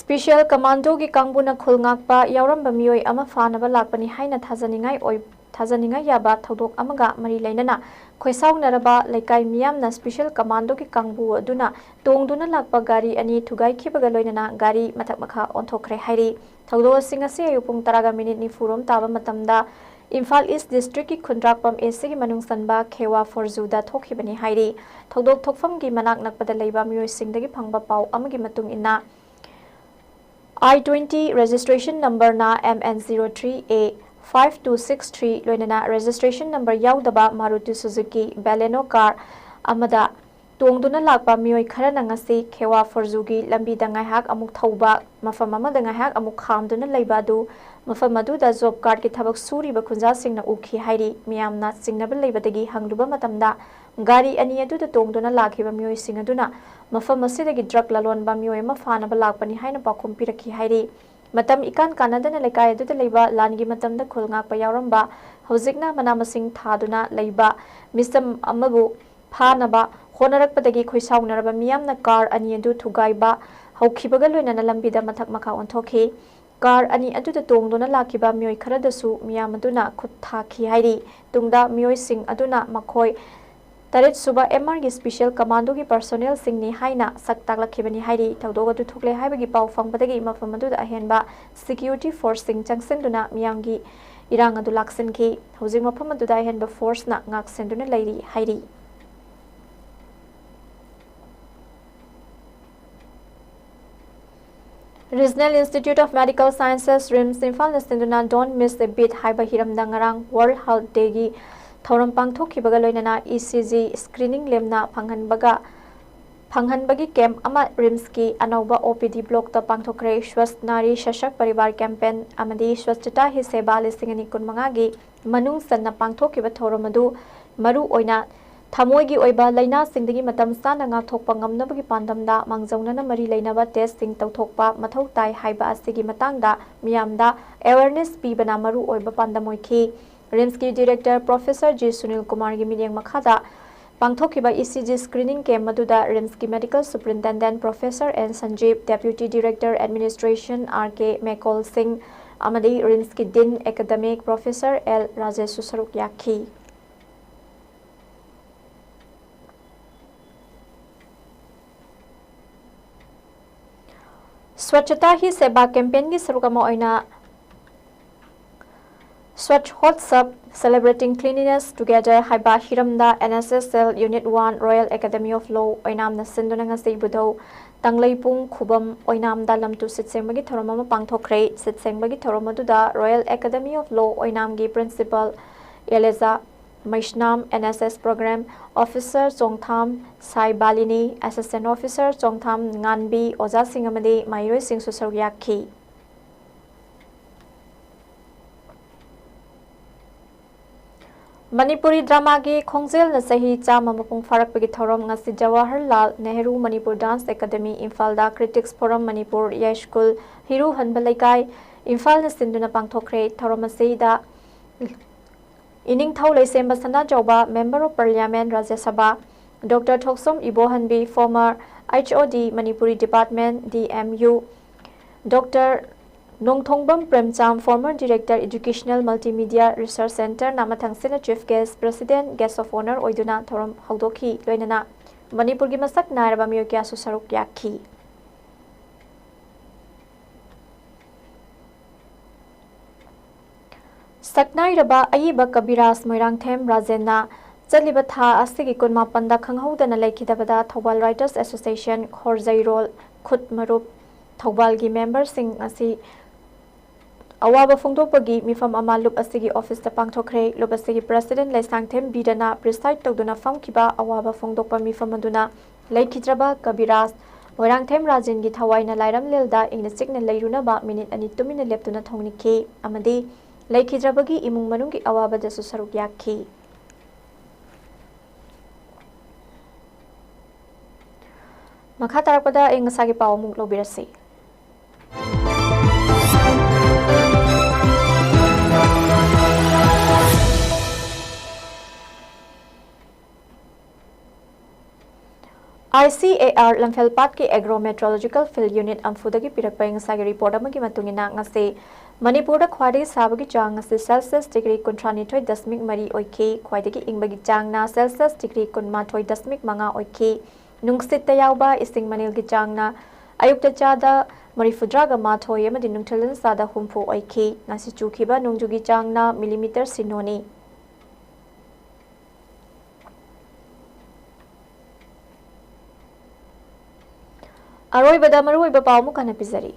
ꯁ꯭ꯄꯦꯁꯤꯌꯦꯜ ꯀꯃꯥꯟꯗꯣꯒꯤ ꯀꯥꯡꯕꯨꯅ ꯈꯨꯜ ꯉꯥꯛꯄ ꯌꯥꯎꯔꯝꯕ ꯃꯤꯑꯣꯏ ꯑꯃ ꯐꯥꯅꯕ ꯂꯥꯛꯄꯅꯤ ꯍꯥꯏꯅ ꯊꯥꯖꯅꯤꯡꯉꯥꯏ ꯑꯣꯏ-, ꯊꯥꯖꯅꯤꯡꯉꯥꯏ ꯌꯥꯕ ꯊꯧꯗꯣꯛ ꯑꯃꯒ ꯃꯔꯤ ꯂꯩꯅꯅ ꯈꯣꯏꯁꯥꯎꯅꯔꯕ ꯂꯩꯀꯥꯏ ꯃꯤꯌꯥꯝꯅ ꯁ꯭ꯄꯦꯁꯤꯌꯦꯜ ꯀꯃꯥꯟꯗꯣꯒꯤ ꯀꯥꯡꯕꯨ ꯑꯗꯨꯅ ꯇꯣꯡꯗꯨꯅ ꯂꯥꯛꯄ ꯒꯥꯔꯤ ꯑꯅꯤ ꯊꯨꯒꯥꯏꯈꯤꯕꯒ ꯂꯣꯏꯅꯅ ꯒꯥꯔꯤ ꯃꯊꯛ ꯃꯈꯥ ꯑꯣꯟꯊꯣꯛꯈ꯭ꯔꯦ ꯍꯥꯏꯔꯤ꯫ ꯊꯧꯗꯣꯛ ꯑꯁꯤ ꯉꯁꯤ ꯑꯌꯨꯛ ꯄꯨꯡ ꯇꯔꯥꯒ ꯃꯤꯅꯤꯠ ꯅꯤꯐꯨ ꯔꯣꯝ ꯇꯥꯕ ꯃꯇꯝꯗ ꯏꯝꯐꯥꯜ ꯏꯁ ꯗꯤꯁꯇ꯭ꯔꯤꯛꯀꯤ ꯈꯨꯟꯗ꯭ꯔꯥꯛꯄꯝ ꯑꯦ ꯁꯤꯒꯤ ꯃꯅꯨꯡ ꯆꯟꯕ ꯈꯦꯋꯥ ꯐꯣꯔꯖꯨꯗ ꯊꯣꯛꯈꯤꯕꯅꯤ ꯍꯥꯏꯔꯤ꯫ ꯊꯧꯗꯣꯛ ꯊꯣꯛꯐꯝꯒꯤ ꯃꯅꯥꯛ ꯅꯛꯄꯗ ꯂꯩꯕ ꯃꯤꯑꯣꯏꯁꯤꯡꯗꯒꯤ ꯐꯪꯕ ꯄꯥꯎ ꯑꯃꯒꯤ ꯃꯇꯨꯡ ꯏꯟꯅ, I twenty registration numberꯅ M N zero three A five two six three ꯂꯣꯏꯅꯅ registration number ꯌꯥꯎꯗꯕ Maruti Suzuki Baleno car ꯑꯃꯗ ꯇꯣꯡꯗꯨꯅ ꯂꯥꯛꯄ ꯃꯤꯑꯣꯏ ꯈꯔꯅ ꯉꯁꯤ ꯈꯦꯋꯥ ꯐꯣꯔꯖꯨꯒꯤ ꯂꯝꯕꯤꯗ ꯉꯥꯏꯍꯥꯛ ꯑꯃꯨꯛ ꯊꯧꯕ, ꯃꯐꯝ ꯑꯃꯗ ꯉꯥꯏꯍꯥꯛ ꯑꯃꯨꯛ ꯈꯥꯝꯗꯨꯅ ꯂꯩꯕ ꯑꯗꯨ ꯃꯐꯝ ꯑꯗꯨꯗ ꯖꯣꯕ ꯀꯥꯔꯗꯀꯤ ꯊꯕꯛ ꯁꯨꯔꯤꯕ ꯈꯨꯟꯖꯥꯁꯤꯡꯅ ꯎꯈꯤ ꯍꯥꯏꯔꯤ꯫ ꯃꯤꯌꯥꯝꯅ ꯆꯤꯡꯅꯕ ꯂꯩꯕꯗꯒꯤ ꯍꯪꯂꯨꯕ ꯃꯇꯝꯗ, ꯒꯥꯔꯤ ꯑꯅꯤ ꯑꯗꯨꯗ ꯇꯣꯡꯗꯨꯅ ꯂꯥꯛꯈꯤꯕ ꯃꯤꯑꯣꯏꯁꯤꯡ ꯑꯗꯨꯅ ꯃꯐꯝ ꯑꯁꯤꯗꯒꯤ ꯗ꯭ꯔꯒ ꯂꯂꯣꯟꯕ ꯃꯤꯑꯣꯏ ꯑꯃ ꯐꯥꯅꯕ ꯂꯥꯛꯄꯅꯤ ꯍꯥꯏꯅ ꯄꯥꯎꯈꯨꯝ ꯄꯤꯔꯛꯈꯤ ꯍꯥꯏꯔꯤ꯫ ꯃꯇꯝ ꯏꯀꯥꯟ ꯀꯥꯟꯅꯗꯅ ꯂꯩꯀꯥꯏ ꯑꯗꯨꯗ ꯂꯩꯕ ꯂꯥꯟꯒꯤ ꯃꯇꯝꯗ ꯈꯨꯜ ꯉꯥꯛꯄ ꯌꯥꯎꯔꯝꯕ, ꯍꯧꯖꯤꯛꯅ ꯃꯅꯥ ꯃꯁꯤꯡ ꯊꯥꯗꯨꯅ ꯂꯩꯕ ꯃꯤꯁꯝ ꯑꯃꯕꯨ ꯐꯥꯅꯕ ꯍꯣꯠꯅꯔꯛꯄꯗꯒꯤ ꯈꯣꯏꯁꯥꯎꯅꯔꯕ ꯃꯤꯌꯥꯝꯅ ꯀꯥꯔ ꯑꯅꯤ ꯑꯗꯨ ꯊꯨꯒꯥꯏꯕ ꯍꯧꯈꯤꯕꯒ ꯂꯣꯏꯅꯅ ꯂꯝꯕꯤꯗ ꯃꯊꯛ ꯃꯈꯥ ꯑꯣꯟꯊꯣꯛꯈꯤ꯫ ꯀꯥꯔ ꯑꯅꯤ ꯑꯗꯨꯗ ꯇꯣꯡꯗꯨꯅ ꯂꯥꯛꯈꯤꯕ ꯃꯤꯑꯣꯏ ꯈꯔꯗꯁꯨ ꯃꯤꯌꯥꯝ ꯑꯗꯨꯅ ꯈꯨꯠ ꯊꯥꯈꯤ ꯍꯥꯏꯔꯤ꯫ ꯇꯨꯡꯗ ꯃꯤꯑꯣꯏꯁꯤꯡ ꯑꯗꯨꯅ ꯃꯈꯣꯏ ꯇꯔꯦꯠ ꯁꯨꯕ M Rꯒꯤ ꯁ꯭ꯄꯦꯁꯤꯌꯦꯜ ꯀꯃꯥꯟꯗꯣꯒꯤ ꯄꯔꯁꯣꯅꯦꯜꯁꯤꯡꯅꯤ ꯍꯥꯏꯅ ꯁꯛ ꯇꯥꯛꯂꯛꯈꯤꯕꯅꯤ ꯍꯥꯏꯔꯤ꯫ ꯊꯧꯗꯣꯛ ꯑꯗꯨ ꯊꯣꯛꯂꯦ ꯍꯥꯏꯕꯒꯤ ꯄꯥꯎ ꯐꯪꯕꯗꯒꯤ ꯃꯐꯝ ꯑꯗꯨꯗ ꯑꯍꯦꯟꯕ ꯁꯦꯀ꯭ꯌꯨꯔꯤꯇꯤ ꯐꯣꯔꯁꯁꯤꯡ ꯆꯪꯁꯤꯟꯗꯨꯅ ꯃꯤꯌꯥꯝꯒꯤ ꯏꯔꯥꯡ ꯑꯗꯨ ꯂꯥꯛꯁꯤꯟꯈꯤ꯫ ꯍꯧꯖꯤꯛ ꯃꯐꯝ ꯑꯗꯨꯗ ꯑꯍꯦꯟꯕ ꯐꯣꯔꯁꯅ ꯉꯥꯛ ꯁꯦꯟꯗꯨꯅ ꯂꯩꯔꯤ ꯍꯥꯏꯔꯤ꯫ Regional Institute of Medical Sciences, RIMS ꯏꯝꯐꯥꯜꯅ ꯁꯤꯟꯗꯨꯅ Don't Miss a Beat ꯍꯥꯏꯕ ꯍꯤꯔꯝꯗ ꯉꯔꯥꯡ World Heart Dayꯒꯤ ꯊꯧꯔꯝ ꯄꯥꯡꯊꯣꯛꯈꯤꯕꯒ ꯂꯣꯏꯅꯅ E C G screening ꯂꯦꯝꯅ ꯐꯪꯍꯟꯕꯒ ꯐꯪꯍꯟꯕꯒꯤ ꯀꯦꯝꯞ ꯑꯃ ꯔꯤꯝꯁꯀꯤ ꯑꯅꯧꯕ O P D blockꯇ ꯄꯥꯡꯊꯣꯛꯈ꯭ꯔꯦ꯫ Swasth Nari Sashakt Parivar campaign ꯑꯃꯗꯤ Swachhata Hi Seva ꯂꯤꯁꯤꯡ ꯑꯅꯤ ꯀꯨꯟꯃꯉꯥꯒꯤ ꯃꯅꯨꯡ ꯆꯟꯅ ꯄꯥꯡꯊꯣꯛꯈꯤꯕ ꯊꯧꯔꯝ ꯑꯗꯨ ꯃꯔꯨ ꯑꯣꯏꯅ ꯊꯃꯣꯏꯒꯤ ꯑꯣꯏꯕ ꯂꯥꯏꯅꯥꯁꯤꯡꯗꯒꯤ ꯃꯇꯝ ꯆꯥꯅ ꯉꯥꯛꯊꯣꯛꯄ ꯉꯝꯅꯕꯒꯤ ꯄꯥꯟꯗꯝꯗ ꯃꯥꯡꯖꯧꯅꯅ ꯃꯔꯤ ꯂꯩꯅꯕ ꯇꯦꯁꯁꯤꯡ ꯇꯧꯊꯣꯛꯄ ꯃꯊꯧ ꯇꯥꯏ ꯍꯥꯏꯕ ꯑꯁꯤꯒꯤ ꯃꯇꯥꯡꯗ ꯃꯤꯌꯥꯝꯗ ꯑꯦꯋꯦꯔꯅꯦꯁ ꯄꯤꯕꯅ ꯃꯔꯨ ꯑꯣꯏꯕ ꯄꯥꯟꯗꯝ ꯑꯣꯏꯈꯤ꯫ ꯔꯤꯝꯁꯀꯤ ꯗꯤꯔꯦꯛꯇꯔ ꯄ꯭ꯔꯣꯐꯦꯁꯔ ꯖꯤ ꯁꯨꯅꯤꯜ ꯀꯨꯃꯥꯔꯒꯤ ꯃꯤꯠꯌꯦꯡ ꯃꯈꯥꯗ ꯄꯥꯡꯊꯣꯛꯈꯤꯕ E C G screening camp ꯑꯗꯨꯗ ꯔꯤꯝꯁꯀꯤ medical superintendent professor N Sanjib, deputy director administration R K Mekol Singh ꯑꯃꯗꯤ ꯔꯤꯝꯁꯀꯤ ꯗꯤꯟ ꯑꯦꯀꯥꯗꯦꯃꯤꯛ ꯄ꯭ꯔꯣꯐꯦꯁꯔ ꯑꯦꯜ ꯔꯥꯖꯦꯁꯁꯨ ꯁꯔꯨꯛ ꯌꯥꯈꯤ꯫ Swachhata Hi Seva campaignꯒꯤ ꯁꯔꯨꯛ ꯑꯃ ꯑꯣꯏꯅ Swachhotsav Celebrating Cleanliness Together ꯍꯥꯏꯕ ꯍꯤꯔꯝꯗ N S S L Unit one Royal Academy of Law ꯑꯣꯏꯅꯥꯝꯅ ꯁꯤꯟꯗꯨꯅ ꯉꯁꯤ ꯏꯕꯨꯙꯧ ꯇꯥꯡꯂꯩꯄꯨꯡ ꯈꯨꯕꯝ ꯑꯣꯏꯅꯥꯝꯗ ꯂꯝꯇꯨ ꯁꯤꯠ ꯁꯦꯡꯕꯒꯤ ꯊꯧꯔꯝ ꯑꯃ ꯄꯥꯡꯊꯣꯛꯈ꯭ꯔꯦ꯫ ꯁꯤꯠ ꯁꯦꯡꯕꯒꯤ ꯊꯧꯔꯝ ꯑꯗꯨꯗ Royal Academy of Law ꯑꯣꯏꯅꯥꯝꯒꯤ Principal Eleja Meisnam, N S S Program Officer ꯆꯣꯡꯊꯥꯝ ꯁꯥꯏ ꯕꯥꯂꯤꯅꯤ, Assistant Officer ꯆꯣꯡꯊꯥꯝ ꯉꯥꯟꯕꯤ, ꯑꯣꯖꯥꯁꯤꯡ ꯑꯃꯗꯤ ꯃꯍꯩꯔꯣꯏꯁꯤꯡꯁꯨ ꯁꯔꯨꯛ ꯌꯥꯈꯤ꯫ ꯃꯅꯤꯄꯨꯔꯤ ꯗ꯭ꯔꯃꯥꯒꯤ ꯈꯣꯡꯖꯦꯜꯅ ꯆꯍꯤ ꯆꯥꯝꯃ ꯃꯄꯨꯡ ꯐꯥꯔꯛꯄꯒꯤ ꯊꯧꯔꯝ ꯉꯁꯤ ꯖꯋꯥꯍꯔꯂꯥꯜ ꯅꯦꯍꯔꯨ ꯃꯅꯤꯄꯨꯔ ꯗꯥꯟꯁ ꯑꯦꯀꯥꯗꯃꯤ ꯏꯝꯐꯥꯜꯗ Critics Forum ꯃꯅꯤꯄꯨꯔ, ꯌꯥꯏꯁ꯭ꯀꯨꯜ, ꯍꯤꯔꯨ ꯍꯟꯕ ꯂꯩꯀꯥꯏ, ꯏꯝꯐꯥꯜꯅ ꯁꯤꯟꯗꯨꯅ ꯄꯥꯡꯊꯣꯛꯈ꯭ꯔꯦ꯫ ꯊꯧꯔꯝ ꯑꯁꯤꯗ ꯏꯅꯤꯡꯊꯧ ꯂꯩꯁꯦꯝꯕ ꯁꯅꯥꯖꯥꯎꯕ, Member of Parliament, Rajya Sabha, doctor Thoksom Ibohanbi, former H O D, Manipuri Department, D M U, doctor Nongthongbam Premchand, former Director, Educational Multimedia Research Centre ꯅ ꯃꯊꯪꯁꯤꯠꯅ Chief Guest, President, Guest of Honour ꯑꯣꯏꯗꯨꯅ ꯊꯧꯔꯝ ꯍꯧꯗꯣꯛꯈꯤ꯫ ꯂꯣꯏꯅꯅ ꯃꯅꯤꯄꯨꯔꯒꯤ ꯃꯁꯛ ꯅꯥꯏꯔꯕ ꯃꯤꯑꯣꯏ ꯀꯌꯥꯁꯨ ꯁꯔꯨꯛ ꯌꯥꯈꯤ꯫ ꯁꯛꯅꯥꯏꯔꯕ ꯑꯏꯕ ꯀꯕꯤꯔꯥꯖ ꯃꯣꯏꯔꯥꯡꯊꯦꯝ ꯔꯥꯖꯦꯟꯅ ꯆꯠꯂꯤꯕ ꯊꯥ ꯑꯁꯤꯒꯤ ꯀꯨꯟꯃꯥꯄꯟꯗ ꯈꯪꯍꯧꯗꯅ ꯂꯩꯈꯤꯗꯕꯗ ꯊꯧꯕꯥꯜ Writers Association ꯈꯣꯔꯖꯩꯔꯣꯜ ꯈꯨꯠ ꯃꯔꯨꯞ ꯊꯧꯕꯥꯜꯒꯤ ꯃꯦꯝꯕꯔꯁꯤꯡ ꯑꯁꯤ ꯑꯋꯥꯕ ꯐꯣꯡꯗꯣꯛꯄꯒꯤ ꯃꯤꯐꯝ ꯑꯃ ꯂꯨꯞ ꯑꯁꯤꯒꯤ ꯑꯣꯐꯤꯁꯇ ꯄꯥꯡꯊꯣꯛꯈ꯭ꯔꯦ꯫ ꯂꯨꯞ ꯑꯁꯤꯒꯤ ꯄ꯭ꯔꯁꯤꯗꯦꯟ ꯂꯩꯁꯥꯡꯊꯦꯝ ꯕꯤꯔꯅ ꯄ꯭ꯔꯤꯁꯥꯏꯗ ꯇꯧꯗꯨꯅ ꯐꯝꯈꯤꯕ ꯑꯋꯥꯕ ꯐꯣꯡꯗꯣꯛꯄ ꯃꯤꯐꯝ ꯑꯗꯨꯅ ꯂꯩꯈꯤꯗ꯭ꯔꯕ ꯀꯕꯤꯔꯥꯖ ꯃꯣꯏꯔꯥꯡꯊꯦꯝ ꯔꯥꯖꯦꯟꯒꯤ ꯊꯋꯥꯏꯅ ꯂꯥꯏꯔꯝꯂꯦꯜꯗ ꯏꯪꯅ ꯆꯤꯛꯅ ꯂꯩꯔꯨꯅꯕ ꯃꯤꯅꯤꯠ ꯑꯅꯤ ꯇꯨꯃꯤꯟꯅ ꯂꯦꯞꯇꯨꯅ ꯊꯧꯅꯤꯈꯤ ꯑꯃꯗꯤ ꯂꯩꯈꯤꯗ꯭ꯔꯕꯒꯤ ꯏꯃꯨꯡ ꯃꯅꯨꯡꯒꯤ ꯑꯋꯥꯕꯗꯁꯨ ꯁꯔꯨꯛ ꯌꯥꯈꯤ꯫ ꯃꯈꯥ ꯇꯥꯔꯛꯄꯗ ꯑꯏꯪ ꯑꯁꯥꯒꯤ ꯄꯥꯎ ꯑꯃꯨꯛ ꯂꯧꯕꯤꯔꯁꯤ꯫ ICAR ꯂꯝꯐꯦꯜꯄꯥꯠꯀꯤ Agro Meteorological Field Unit ꯑꯝꯐꯨꯗꯒꯤ ꯄꯤꯔꯛꯄ ꯑꯏꯪ ꯑꯁꯥꯒꯤ ꯔꯤꯄꯣꯔꯠ ꯑꯃꯒꯤ ꯃꯇꯨꯡ ꯏꯟꯅ, ꯉꯁꯤ ꯃꯅꯤꯄꯨꯔꯗ ꯈ꯭ꯋꯥꯏꯗꯒꯤ ꯁꯥꯕꯒꯤ ꯆꯥꯡ ꯑꯁꯤ ꯁꯦꯜꯁꯤꯌꯁ ꯗꯤꯒ꯭ꯔꯤ ꯀꯨꯟꯊ꯭ꯔꯥꯅꯤꯊꯣꯏ ꯗꯁꯃꯤꯛ ꯃꯔꯤ ꯑꯣꯏꯈꯤ꯫ ꯈ꯭ꯋꯥꯏꯗꯒꯤ ꯏꯪꯕꯒꯤ ꯆꯥꯡꯅ ꯁꯦꯜꯁꯤꯌꯁ ꯗꯤꯒ꯭ꯔꯤ ꯀꯨꯟꯃꯥꯊꯣꯏ ꯗꯁꯃꯤꯛ ꯃꯉꯥ ꯑꯣꯏꯈꯤ꯫ ꯅꯨꯡꯁꯤꯠꯇ ꯌꯥꯎꯕ ꯏꯁꯤꯡ ꯃꯅꯤꯜꯒꯤ ꯆꯥꯡꯅ ꯑꯌꯨꯛꯇ ꯆꯥꯗ ꯃꯔꯤꯐꯨꯇꯔꯥꯒ ꯃꯥꯊꯣꯏ ꯑꯃꯗꯤ ꯅꯨꯡꯊꯤꯜ ꯆꯥꯗ ꯍꯨꯝꯐꯨ ꯑꯣꯏꯈꯤ꯫ ꯉꯁꯤ ꯆꯨꯈꯤꯕ ꯅꯣꯡꯖꯨꯒꯤ ꯆꯥꯡꯅ ꯃꯤꯂꯤꯃꯤꯇꯔ ꯁꯤꯅꯣꯅꯤ꯫ ꯑꯔꯣꯏꯕꯗ ꯃꯔꯨꯑꯣꯏꯕ ꯄꯥꯎ ꯑꯃꯨꯛ ꯍꯟꯅ ꯄꯤꯖꯔꯤ꯫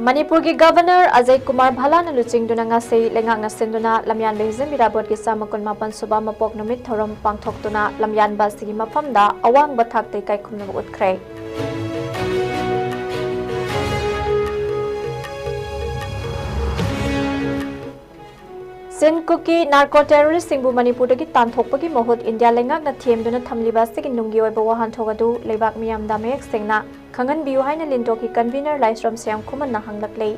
ꯃꯅꯤꯄꯨꯔꯒꯤ ꯒꯚꯔꯅꯔ ꯑꯖꯌ ꯀꯨꯃꯥꯔ ꯚꯜꯂꯥꯅ ꯂꯨꯆꯤꯡꯗꯨꯅ ꯉꯁꯤ ꯂꯩꯉꯥꯛꯅ ꯁꯤꯟꯗꯨꯅ ꯂꯝꯌꯥꯟꯕ ꯍꯤꯖꯝ ꯏꯔꯥꯕꯣꯠꯀꯤ ꯆꯥꯝꯃ ꯀꯨꯟꯃꯥꯄꯟ ꯁꯨꯕ ꯃꯄꯣꯛ ꯅꯨꯃꯤꯠ ꯊꯧꯔꯝ ꯄꯥꯡꯊꯣꯛꯇꯨꯅ ꯂꯝꯌꯥꯟꯕ ꯑꯁꯤꯒꯤ ꯃꯐꯝꯗ ꯑꯋꯥꯡꯕ ꯊꯥꯛꯇ ꯏꯀꯥꯏ ꯈꯨꯝꯅꯕ ꯎꯠꯈ꯭ꯔꯦ꯫ ꯆꯤꯟ ꯀꯨꯀꯤ ꯅꯥꯔꯀꯣ ꯇꯦꯔꯣꯔꯤꯁꯁꯤꯡꯕꯨ ꯃꯅꯤꯄꯨꯔꯗꯒꯤ ꯇꯥꯟꯊꯣꯛꯄꯒꯤ ꯃꯍꯨꯠ ꯏꯟꯗꯤꯌꯥ ꯂꯩꯉꯥꯛꯅ ꯊꯦꯝꯗꯨꯅ ꯊꯝꯂꯤꯕ ꯑꯁꯤꯒꯤ ꯅꯨꯡꯒꯤ ꯑꯣꯏꯕ ꯋꯥꯍꯟꯊꯣꯛ ꯑꯗꯨ ꯂꯩꯕꯥꯛ ꯃꯤꯌꯥꯝꯗ ꯃꯌꯦꯛ ꯁꯦꯡꯅ ꯈꯪꯍꯟꯕꯤꯌꯨ ꯍꯥꯏꯅ ꯂꯤꯟꯗꯣꯛꯀꯤ ꯀꯟꯚꯤꯅꯔ ꯂꯥꯏꯁ꯭ꯔꯝ ꯁ꯭ꯌꯥꯝ ꯈꯨꯃꯟꯅ ꯍꯪꯂꯛꯂꯤ꯫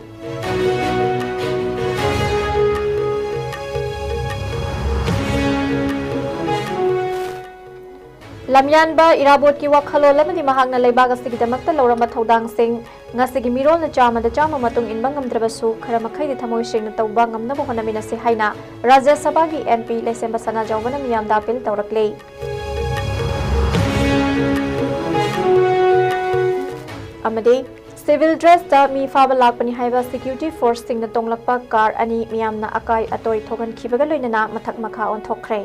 ꯂꯝꯌꯥꯟꯕ ꯏꯔꯥꯕꯣꯠꯀꯤ ꯋꯥꯈꯜꯂꯣꯟ ꯑꯃꯗꯤ ꯃꯍꯥꯛꯅ ꯂꯩꯕꯥꯛ ꯑꯁꯤꯒꯤꯗꯃꯛꯇ ꯂꯧꯔꯝꯕ ꯊꯧꯗꯥꯡꯁꯤꯡ ꯉꯁꯤꯒꯤ ꯃꯤꯔꯣꯜꯅ ꯆꯥꯝꯃꯗ ꯆꯥꯝꯃ ꯃꯇꯨꯡ ꯏꯟꯕ ꯉꯝꯗ꯭ꯔꯕꯁꯨ, ꯈꯔ ꯃꯈꯩꯗꯤ ꯊꯃꯣꯏ ꯁꯦꯡꯅ ꯇꯧꯕ ꯉꯝꯅꯕ ꯍꯣꯠꯅꯃꯤꯟꯅꯁꯤ ꯍꯥꯏꯅ ꯔꯥꯖ꯭ꯌ ꯁꯚꯥꯒꯤ M P ꯂꯩꯁꯦꯝꯕ ꯁꯅꯥꯖꯥꯎꯕꯅ ꯃꯤꯌꯥꯝꯗ ꯑꯥꯄꯤꯜ ꯇꯧꯔꯛꯂꯦ꯫ ꯑꯃꯗꯤ civil dress ꯇ ꯃꯤ ꯐꯥꯕ ꯂꯥꯛꯄꯅꯤ ꯍꯥꯏꯕ security force ꯁꯤꯡꯅ ꯇꯣꯡꯂꯛꯄ car ꯑꯅꯤ ꯃꯤꯌꯥꯝꯅ ꯑꯀꯥꯏ ꯑꯇꯣꯏ ꯊꯣꯛꯍꯟꯈꯤꯕꯒ ꯂꯣꯏꯅꯅ ꯃꯊꯛ ꯃꯈꯥ ꯑꯣꯟꯊꯣꯛꯈ꯭ꯔꯦ꯫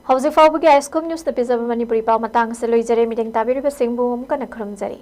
ꯍꯧꯖꯤꯛ ꯐꯥꯎꯕꯒꯤ iScoop News ꯅ ꯄꯤꯖꯕ ꯃꯅꯤꯄꯨꯔꯤ ꯄꯥꯎ ꯃꯇꯥꯡ ꯑꯁꯤ ꯂꯣꯏꯖꯔꯦ꯫ ꯃꯤꯠꯌꯦꯡ ꯇꯥꯕꯤꯔꯤꯕꯁꯤꯡꯕꯨ ꯑꯃꯨꯛ ꯍꯟꯅ ꯈꯨꯔꯨꯝꯖꯔꯤ꯫